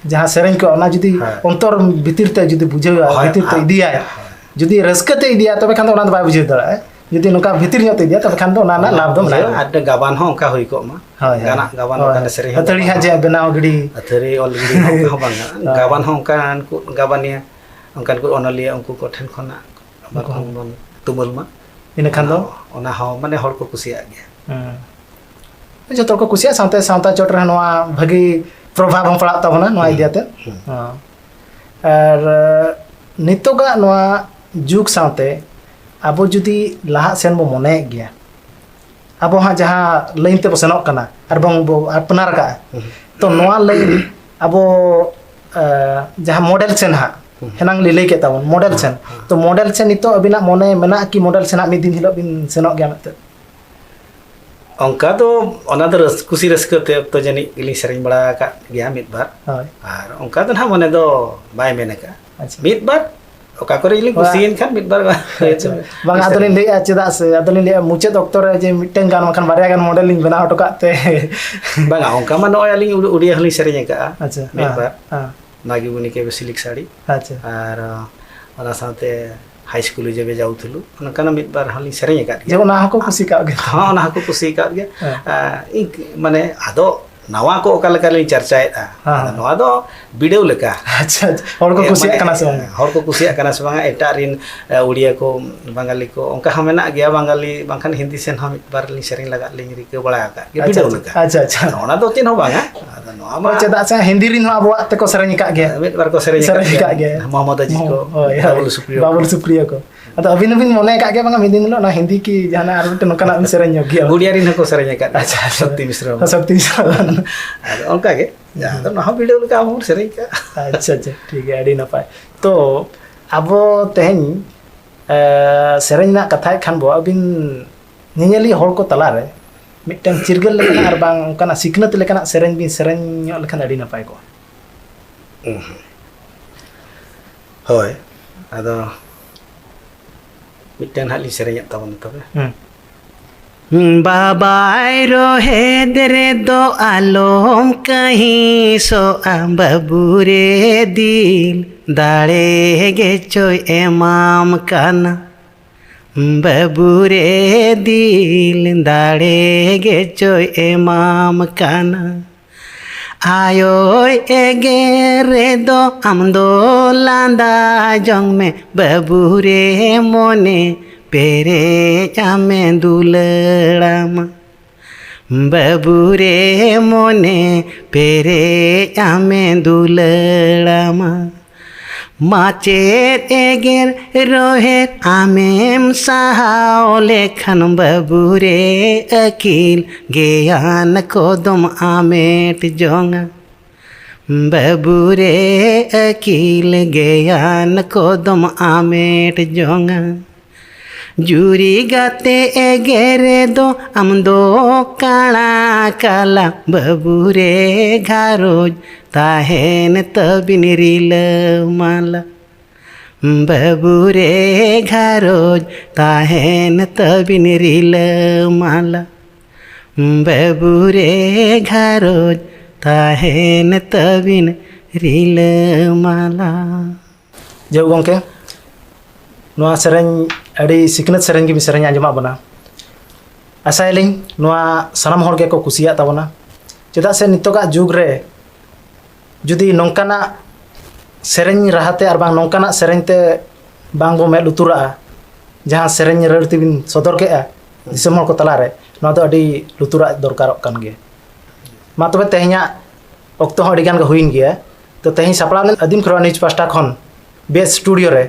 ᱡᱟᱦᱟᱸ ᱥᱮᱨᱮᱧ ᱠᱚ, ᱚᱱᱟ ᱡᱩᱫᱤ ᱦᱮᱸ᱾ ᱚᱱᱛᱚᱨ ᱵᱷᱤᱛᱤᱨ ᱛᱮ ᱡᱩᱫᱤ ᱵᱩᱡᱷᱟᱹᱣᱟ, ᱦᱳᱭ, ᱵᱷᱤᱛᱤᱨ ᱛᱮ ᱟᱨ ᱤᱫᱤᱭᱟᱭ, ᱦᱳᱭ᱾ ᱡᱩᱫᱤ ᱨᱟᱹᱥᱠᱟᱹ ᱛᱮ ᱤᱫᱤᱭᱟ, ᱛᱚᱵᱮ ᱠᱷᱟᱱ ᱫᱚ ᱚᱱᱟ ᱫᱚ ᱵᱟᱭ ᱵᱩᱡᱷᱟᱹᱣ ᱫᱟᱲᱮᱭᱟᱜᱼᱟ᱾ ᱡᱩᱫᱤ ᱱᱚᱝᱠᱟ ᱵᱷᱤᱛᱤᱨ ᱧᱚᱜ ᱛᱮ ᱤᱫᱤᱭᱟ, ᱛᱚᱵᱮ ᱠᱷᱟᱱ ᱫᱚ ᱚᱱᱟ ᱨᱮᱱᱟᱜ ᱞᱟᱵᱷ ᱫᱚ ᱢᱮᱱᱟᱜᱼᱟ᱾ ᱟᱨ ᱜᱟᱵᱟᱱ ᱦᱚᱸ ᱚᱱᱠᱟ ᱦᱩᱭ ᱠᱚᱜ ᱢᱟ᱾ ᱦᱳᱭ, ᱦᱳᱭ᱾ ᱜᱟᱱᱟᱜ ᱜᱟᱵᱟᱱ ᱦᱳᱭ᱾ ᱚᱱᱠᱟᱱ ᱥᱮᱨᱮᱧ ᱦᱚᱸ ᱟᱹᱛᱷᱟᱹᱲᱤ ᱵᱟᱝ ᱦᱟᱸᱜ ᱡᱮ ᱵᱮᱱᱟᱣ ᱜᱤᱰᱤ᱾ ᱟᱹᱛᱷᱟᱹᱲᱤ ᱚᱞ ᱜᱤᱰᱤ ᱱᱚᱝᱠᱟ ᱦᱚᱸ ᱵᱟᱝᱟ᱾ ᱦᱳᱭ᱾ ᱜᱟᱵᱟᱱ ᱦᱚᱸ ᱚᱱᱠᱟᱱ ᱠᱚ ᱜᱟᱵᱟᱱᱤᱭᱟᱹ, ᱚᱱᱠᱟᱱ ᱠᱚ ᱚᱱᱚᱞᱤᱭᱟᱹ, ᱩᱱᱠᱩ ᱠᱚᱴᱷᱮᱱ ᱠᱷᱚᱱᱟᱜ ᱟᱵᱟᱨ ᱩᱱᱠᱩ ᱵᱚᱱ ᱛᱩᱢᱟᱹᱞ ᱢᱟ᱾ ᱤᱱᱟᱹ ᱠᱷᱟᱱ ᱫᱚ? ᱚᱱᱟ ᱦᱚᱸ, ᱚᱱᱟ ᱦᱚᱸ ᱢᱟᱱᱮ ᱦᱚᱲ ᱠᱚ ᱠᱩᱥᱤᱭᱟᱜ ᱜᱮᱭᱟ᱾ ᱦᱮᱸ᱾ ᱡᱚᱛᱚ ᱦᱚᱲ ᱠᱚ ᱠᱩᱥᱤᱭᱟᱜᱼᱟ, ᱥᱟᱶᱛᱮ ᱥᱟᱶᱛᱟ ᱪᱚᱴ ᱨᱮᱦᱚᱸ ᱱᱚᱣᱟ ᱵᱷᱟᱹᱜᱤ ᱯᱨᱚᱵᱷᱟᱵᱽ ᱦᱚᱸ ᱯᱟᱲᱟᱜ ᱛᱟᱵᱚᱱᱟ ᱱᱚᱣᱟ ᱦᱩᱸ, ᱤᱫᱤ ᱟᱛᱮ᱾ ᱦᱩᱸ᱾ ᱦᱮᱸ᱾ ᱟᱨ, ᱮ, ᱱᱤᱛᱚᱜᱟᱜ ᱱᱚᱣᱟ ᱡᱩᱜᱽ ᱥᱟᱶᱛᱮ ᱟᱵᱚ ᱡᱩᱫᱤ ᱞᱟᱦᱟᱜ ᱥᱮᱱ ᱵᱚ ᱢᱚᱱᱮᱭᱮᱫ ᱜᱮᱭᱟ, ᱟᱵᱚ ᱦᱟᱸᱜ ᱡᱟᱦᱟᱸ ᱞᱟᱭᱤᱱ ᱛᱮᱵᱚ ᱥᱮᱱᱚᱜ ᱠᱟᱱᱟ, ᱟᱨ ᱵᱟᱝ ᱵᱚ ᱟᱯᱱᱟᱨ ᱠᱟᱜᱼᱟ, ᱦᱩᱸ᱾ ᱛᱚ ᱱᱚᱣᱟ ᱞᱟᱭᱤᱱ ᱟᱵᱚ, ᱮ, ᱡᱟᱦᱟᱸ ᱢᱚᱰᱮᱞ ᱥᱮᱱ ᱦᱟᱸᱜ, ᱦᱩᱸ᱾ ᱦᱮᱱᱟᱝ ᱞᱤᱧ ᱞᱟᱹᱭ ᱠᱮᱫ ᱛᱟᱵᱚᱱ, ᱢᱚᱰᱮᱞ ᱦᱩᱸ, ᱥᱮᱱ᱾ ᱦᱩᱸ᱾ ᱛᱚ ᱢᱚᱰᱮᱞ ᱥᱮᱱ ᱱᱤᱛᱚᱜ ᱟᱹᱵᱤᱱᱟᱜ ᱢᱚᱱᱮ ᱢᱮᱱᱟᱜᱼᱟ ᱠᱤ ᱢᱚᱰᱮᱞ ᱥᱮᱱ ᱦᱟᱸᱜ ᱢᱤᱫ ᱫᱤᱱ ᱦᱤᱞᱳᱜ ᱵᱤᱱ ᱥᱮᱱᱚᱜ ᱜᱮᱭᱟ ᱢᱮᱱᱛᱮ? ᱚᱱᱠᱟ ᱫᱚ ᱚᱱᱟ ᱫᱚ ᱨᱟᱹᱥ-, ᱠᱩᱥᱤ ᱨᱟᱹᱥᱠᱟᱹ ᱛᱮ ᱚᱠᱛᱚ ᱡᱟᱹᱱᱤᱡ ᱜᱮᱞᱤᱧ ᱥᱮᱨᱮᱧ ᱵᱟᱲᱟ ᱟᱠᱟᱫ ᱜᱮᱭᱟ ᱢᱤᱫ ᱵᱟᱨ᱾ ᱦᱳᱭ᱾ ᱟᱨ ᱚᱱᱠᱟ ᱫᱚ ᱱᱟᱦᱟᱜ ᱢᱚᱱᱮ ᱫᱚ ᱵᱟᱭ ᱢᱮᱱ ᱟᱠᱟᱫᱼᱟ᱾ ᱟᱪᱪᱷᱟ᱾ ᱢᱤᱫ ᱵᱟᱨ ᱚᱠᱟ ᱠᱚᱨᱮ ᱜᱮᱞᱤᱧ ᱵᱟ- ᱠᱩᱥᱤᱭᱮᱱ ᱠᱷᱟᱱ ᱢᱤᱫ ᱵᱟᱨ ᱟᱪᱪᱷᱟ᱾ ᱵᱟᱝ, ᱟᱫᱚᱞᱤᱧ ᱞᱟᱹᱭᱮᱫᱼᱟ, ᱪᱮᱫᱟᱜ ᱥᱮ ᱟᱫᱚᱞᱤᱧ ᱞᱟᱹᱭᱮᱫᱼᱟ, ᱢᱩᱪᱟᱹᱫ ᱚᱠᱛᱚ ᱨᱮ ᱡᱮ ᱢᱤᱫᱴᱟᱝ ᱜᱟᱱ ᱵᱟᱝᱠᱷᱟᱱ ᱵᱟᱨᱭᱟ ᱜᱟᱱ ᱢᱚᱰᱮᱞ ᱞᱤᱧ ᱵᱮᱱᱟᱣ ᱦᱚᱴᱚ ᱠᱟᱜ ᱛᱮ᱾ ᱵᱟᱝᱟ, ᱚᱱᱠᱟ ᱢᱟ ᱱᱚᱜᱼᱚᱭ ᱟᱹᱞᱤᱧ ᱩᱰ-, ᱩᱰᱤᱭᱟ ᱦᱚᱸᱞᱤᱧ ᱥᱮᱨᱮᱧ ᱟᱠᱟᱫᱼᱟ᱾ ᱟᱪᱪᱷᱟ, ᱢᱤᱫ ᱦᱮᱸ, ᱵᱟᱨ᱾ ᱦᱮᱸ᱾ ᱢᱟᱜᱤ ᱵᱩᱱᱤ ᱠᱮ ᱵᱮᱥᱤᱞᱤᱠ ᱥᱟᱹᱲᱤ᱾ ᱟᱪᱪᱷᱟ᱾ ᱟᱨ ᱚᱱᱟ ᱥᱟᱶᱛᱮ ᱦᱟᱭ ᱥᱠᱩᱞ ᱡᱮᱵᱮ ᱡᱟᱣ ᱛᱷᱩᱞᱩ, ᱚᱱᱠᱟᱱᱟᱜ ᱢᱤᱫ ᱵᱟᱨ ᱦᱚᱸᱞᱤᱧ ᱥᱮᱨᱮᱧ ᱟᱠᱟᱫ ᱡᱮ ᱜᱮᱭᱟ᱾ ᱚᱱᱟ ᱦᱚᱸᱠᱚ ᱠᱩᱥᱤ ᱠᱟᱜ ᱜᱮ᱾ ᱦᱚᱸ, ᱚᱱᱟ ᱦᱚᱸᱠᱚ ᱠᱩᱥᱤ ᱟᱠᱟᱫ ᱜᱮᱭᱟ᱾ ᱦᱮᱸ᱾ ᱟᱨ ᱤᱧ ᱢᱟᱱᱮ ᱟᱫᱚ ᱱᱟᱣᱟ ᱠᱚ ᱚᱠᱟ ᱞᱮᱠᱟ ᱞᱤᱧ ᱪᱟᱨᱪᱟᱭᱮᱫᱼᱟ, ᱦᱮᱸ, ᱟᱫᱚ ᱦᱮᱸ᱾ ᱱᱚᱣᱟ ᱫᱚ ᱵᱤᱰᱟᱹᱣ ᱞᱮᱠᱟ᱾ ᱟᱪᱪᱷᱟ, ᱟᱪᱪᱷᱟ᱾ ᱦᱚᱲ ᱠᱚ ᱮ, ᱠᱩᱥᱤᱭᱟᱜ ᱢᱟᱱᱮ, ᱠᱟᱱᱟ ᱥᱮ ᱵᱟᱝ? ᱦᱚᱲ ᱠᱚ ᱠᱩᱥᱤᱭᱟᱜ ᱠᱟᱱᱟ ᱥᱮ ᱵᱟᱝᱟ, ᱮᱴᱟᱜ ᱨᱤᱱ, ᱮ, ᱩᱲᱤᱭᱟ ᱠᱚ, ᱵᱟᱝᱜᱟᱞᱤ ᱠᱚ, ᱚᱱᱠᱟ ᱦᱚᱸ ᱢᱮᱱᱟᱜ ᱜᱮᱭᱟ, ᱵᱟᱝᱜᱟᱞᱤ ᱵᱟᱝᱠᱷᱟᱱ ᱦᱤᱱᱫᱤ ᱥᱮᱱ ᱦᱚᱸ ᱢᱤᱫ ᱵᱟᱨ ᱞᱤᱧ ᱥᱮᱨᱮᱧ ᱞᱟᱜᱟᱫ ᱞᱤᱧ ᱨᱤᱠᱟᱹ ᱵᱟᱲᱟ ᱟᱠᱟᱫ ᱜᱮᱭᱟ, ᱟᱪᱪᱷᱟ, ᱵᱤᱰᱟᱹᱣ ᱟᱪᱪᱷᱟ, ᱞᱮᱠᱟ᱾ ᱟᱪᱪᱷᱟ, ᱟᱪᱪᱷᱟ᱾ ᱟᱫᱚ ᱚᱱᱟ ᱫᱚ ᱪᱮᱫ ᱦᱚᱸ ᱵᱟᱝᱟ, ᱟᱫᱚ ᱱᱚᱣᱟ ᱢᱟ ᱦᱳᱭ, ᱪᱮᱫᱟᱜ ᱥᱮ ᱦᱤᱱᱫᱤ ᱨᱤᱱ ᱦᱚᱸ ᱟᱵᱚᱣᱟᱜ ᱛᱮᱠᱚ ᱥᱮᱨᱮᱧ ᱟᱠᱟᱫ ᱜᱮᱭᱟ᱾ ᱢᱤᱫ ᱵᱟᱨ ᱠᱚ ᱥᱮᱨᱮᱧ ᱟᱠᱟᱫ ᱥᱮᱨᱮᱧ ᱜᱮᱭᱟ᱾ ᱟᱠᱟᱫ ᱜᱮᱭᱟ᱾ ᱢᱚᱦᱚᱢᱢᱚᱫ ᱟᱡᱤᱡ ᱠᱚ, ᱦᱳᱭ, ᱦᱳᱭ᱾ ᱵᱟᱵᱩᱞ ᱥᱩᱯᱨᱤᱭᱳ ᱠᱚ᱾ ᱵᱟᱵᱩᱞ ᱥᱩᱯᱨᱤᱭᱳ ᱠᱚ᱾ ᱟᱫᱚ ᱟᱹᱵᱤᱱ ᱦᱚᱸᱵᱤᱱ ᱢᱚᱱᱮ ᱟᱠᱟᱫ ᱜᱮᱭᱟ, ᱵᱟᱝᱟ ᱢᱤᱫ ᱫᱤᱱ ᱦᱤᱞᱳᱜ ᱚᱱᱟ ᱦᱤᱱᱫᱤ ᱠᱤ ᱡᱟᱦᱟᱱᱟᱜ ᱟᱨ ᱢᱤᱫᱴᱮᱱ ᱱᱚᱝᱠᱟᱱᱟᱜ ᱵᱤᱱ ᱥᱮᱨᱮᱧ ᱧᱚᱜ ᱜᱮᱭᱟ? ᱩᱲᱤᱭᱟ ᱨᱤᱱ ᱦᱚᱸᱠᱚ ᱥᱮᱨᱮᱧ ᱟᱠᱟᱫ ᱜᱮᱭᱟ᱾ ᱟᱪᱪᱷᱟ, ᱟᱪᱪᱷᱟ᱾ ᱥᱚᱠᱛᱤ ᱢᱤᱥᱨᱟ᱾ ᱥᱚᱠᱛᱤ ᱢᱤᱥᱨᱟ᱾ ᱟᱫᱚ ᱚᱱᱠᱟ ᱜᱮ, ᱡᱟᱦᱟᱸ ᱫᱚ ᱱᱟᱦᱟᱜ ᱵᱤᱰᱟᱹᱣ ᱞᱮᱠᱟ ᱟᱵᱚ ᱵᱚᱱ ᱥᱮᱨᱮᱧ ᱠᱟᱜᱼᱟ᱾ ᱟᱪᱪᱷᱟ, ᱟᱪᱪᱷᱟ, ᱴᱷᱤᱠ ᱜᱮᱭᱟ, ᱟᱹᱰᱤ ᱱᱟᱯᱟᱭ᱾ ᱛᱚ ᱟᱵᱚ ᱛᱮᱦᱮᱧ, ᱮ, ᱥᱮᱨᱮᱧ ᱨᱮᱱᱟᱜ ᱠᱟᱛᱷᱟᱭᱮᱫ ᱠᱷᱟᱱ ᱵᱚ, ᱟᱹᱵᱤᱱ ᱧᱮᱧᱮᱞᱤᱭᱟᱹ ᱦᱚᱲ ᱠᱚ ᱛᱟᱞᱟᱨᱮ ᱢᱤᱫᱴᱟᱝ ᱪᱤᱨᱜᱟᱹᱞ ᱞᱮᱠᱟᱱᱟᱜ ᱟᱨ ᱵᱟᱝ ᱚᱱᱠᱟᱱᱟᱜ ᱥᱤᱠᱷᱱᱟᱹᱛ ᱞᱮᱠᱟᱱᱟᱜ ᱥᱮᱨᱮᱧ ᱵᱤᱱ ᱥᱮᱨᱮᱧ ᱧᱚᱜ ᱞᱮᱠᱷᱟᱱ ᱟᱹᱰᱤ ᱱᱟᱯᱟᱭ ᱠᱚᱜᱼᱟ᱾ ᱦᱳᱭ, ᱟᱫᱚ ᱢᱤᱫᱴᱮᱱ ᱦᱟᱸᱜ ᱞᱤᱧ ᱥᱮᱨᱮᱧᱮᱫ ᱛᱟᱵᱚᱱᱟ ᱛᱚᱵᱮ᱾ ᱦᱩᱸ᱾ ᱵᱟᱵᱟᱭ ᱨᱚᱦᱮᱫ ᱨᱮᱫᱚ ᱟᱞᱚᱢ ᱠᱟᱹᱦᱤᱥᱚᱜᱼᱟ, ᱵᱟᱹᱵᱩ ᱨᱮ ᱫᱤᱞ ᱫᱟᱲᱮ ᱜᱮᱪᱚᱭ ᱮᱢᱟᱢ ᱠᱟᱱᱟ᱾ ᱵᱟᱹᱵᱩ ᱨᱮ ᱫᱤᱞ ᱫᱟᱲᱮ ᱜᱮᱪᱚᱭ ᱮᱢᱟᱢ ᱠᱟᱱᱟ᱾ ᱟᱭᱳᱭ ᱮᱜᱮᱨ ᱨᱮᱫᱚ ᱟᱢ ᱫᱚ ᱞᱟᱸᱫᱟ ᱡᱚᱝ ᱢᱮ, ᱵᱟᱹᱵᱩ ᱨᱮ ᱢᱚᱱᱮ ᱯᱮᱨᱮᱡ ᱟᱢᱮ ᱫᱩᱞᱟᱹᱲᱟᱢᱟ᱾ ᱵᱟᱹᱵᱩ ᱨᱮ ᱢᱚᱱᱮ ᱯᱮᱨᱮᱡ ᱟᱢᱮ ᱫᱩᱞᱟᱹᱲᱟᱢᱟ᱾ ᱢᱟᱪᱮᱫ ᱮᱜᱮᱨ ᱨᱚᱦᱮᱫ ᱟᱢᱮᱢ ᱥᱟᱦᱟᱣ ᱞᱮᱠᱷᱟᱱ, ᱵᱟᱹᱵᱩ ᱨᱮ ᱟᱹᱠᱤᱞ ᱜᱮᱭᱟᱱ ᱠᱚᱫᱚᱢ ᱟᱢᱮᱴ ᱡᱚᱝᱟ᱾ ᱵᱟᱹᱵᱩ ᱨᱮ ᱟᱹᱠᱤᱞ ᱜᱮᱭᱟᱱ ᱠᱚᱫᱚᱢ ᱟᱢᱮᱴ ᱡᱚᱝᱟ᱾ ᱡᱩᱨᱤ ᱜᱟᱛᱮ ᱮᱜᱮᱨᱮ ᱫᱚ ᱟᱢ ᱫᱚ ᱠᱟᱬᱟ ᱠᱟᱞᱟ, ᱵᱟᱹᱵᱩ ᱨᱮ ᱜᱷᱟᱨᱚᱸᱡᱽ ᱛᱟᱦᱮᱱ ᱛᱟᱹᱵᱤᱱ ᱨᱤᱞᱟᱹᱢᱟᱞᱟ᱾ ᱵᱟᱹᱵᱩ ᱨᱮ ᱜᱷᱟᱨᱚᱸᱡᱽ ᱛᱟᱦᱮᱱ ᱛᱟᱹᱵᱤᱱ ᱨᱤᱞᱟᱹᱢᱟᱞᱟ᱾ ᱵᱟᱹᱵᱩ ᱨᱮ ᱜᱷᱟᱨᱚᱸᱡᱽ ᱛᱟᱦᱮᱱ ᱛᱟᱹᱵᱤᱱ ᱨᱤᱞᱟᱹᱢᱟᱞᱟ᱾ ᱡᱟᱹᱦᱩ ᱜᱚᱢᱠᱮ, ᱱᱚᱣᱟ ᱥᱮᱨᱮᱧ ᱟᱹᱰᱤ ᱥᱤᱠᱷᱱᱟᱹᱛ ᱥᱮᱨᱮᱧ ᱜᱮᱵᱤᱱ ᱥᱮᱨᱮᱧ ᱟᱸᱡᱚᱢᱟᱫ ᱵᱚᱱᱟ᱾ ᱟᱥᱟᱭᱟᱞᱤᱧ ᱱᱚᱣᱟ ᱥᱟᱱᱟᱢ ᱦᱚᱲ ᱜᱮᱠᱚ ᱠᱩᱥᱤᱭᱟᱜ ᱛᱟᱵᱚᱱᱟ, ᱪᱮᱫᱟᱜ ᱥᱮ ᱱᱤᱛᱚᱜᱟᱜ ᱡᱩᱜᱽ ᱨᱮ ᱡᱩᱫᱤ ᱱᱚᱝᱠᱟᱱᱟᱜ ᱥᱮᱨᱮᱧ ᱨᱟᱦᱟᱛᱮ ᱟᱨ ᱵᱟᱝ ᱱᱚᱝᱠᱟᱱᱟᱜ ᱥᱮᱨᱮᱧ ᱛᱮ ᱵᱟᱝ ᱵᱚ ᱢᱮᱫ ᱞᱩᱛᱩᱨᱟᱜᱼᱟ, ᱡᱟᱦᱟᱸ ᱥᱮᱨᱮᱧ ᱨᱟᱹᱲ ᱛᱮᱵᱤᱱ ᱥᱚᱫᱚᱨ ᱠᱮᱜᱼᱟ ᱫᱤᱥᱚᱢ ᱦᱚᱲ ᱠᱚ ᱛᱟᱞᱟᱨᱮ, ᱱᱚᱣᱟ ᱫᱚ ᱟᱹᱰᱤ ᱞᱩᱛᱩᱨᱟᱜ ᱫᱚᱨᱠᱟᱨᱚᱜ ᱠᱟᱱ ᱜᱮᱭᱟ᱾ ᱢᱟ ᱛᱚᱵᱮ, ᱛᱮᱦᱮᱧᱟᱜ ᱚᱠᱛᱚ ᱦᱚᱸ ᱟᱹᱰᱤ ᱜᱟᱱ ᱜᱮ ᱦᱩᱭᱮᱱ ᱜᱮᱭᱟ᱾ ᱛᱚ, ᱛᱮᱦᱮᱧ ᱥᱟᱯᱲᱟᱣ ᱞᱮᱱ ᱟᱹᱫᱤᱢ ᱠᱷᱮᱨᱣᱟᱲ ᱱᱤᱭᱩᱡᱽ ᱯᱟᱥᱴᱟ ᱠᱷᱚᱱ ᱵᱮᱥ ᱥᱴᱩᱰᱤᱭᱳ ᱨᱮ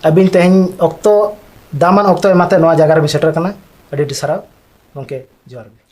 ᱟᱹᱵᱤᱱ ᱛᱮᱦᱮᱧ ᱚᱠᱛᱚ, ᱫᱟᱢᱟᱱ ᱚᱠᱛᱚ ᱮᱢᱟᱛᱮ ᱱᱚᱣᱟ ᱡᱟᱭᱜᱟ ᱨᱮᱵᱤᱱ ᱥᱮᱴᱮᱨ ᱠᱟᱱᱟ᱾ ᱟᱹᱰᱤ ᱟᱹᱰᱤ ᱥᱟᱨᱦᱟᱣ ᱜᱚᱢᱠᱮ, ᱡᱚᱦᱟᱨ ᱜᱮ᱾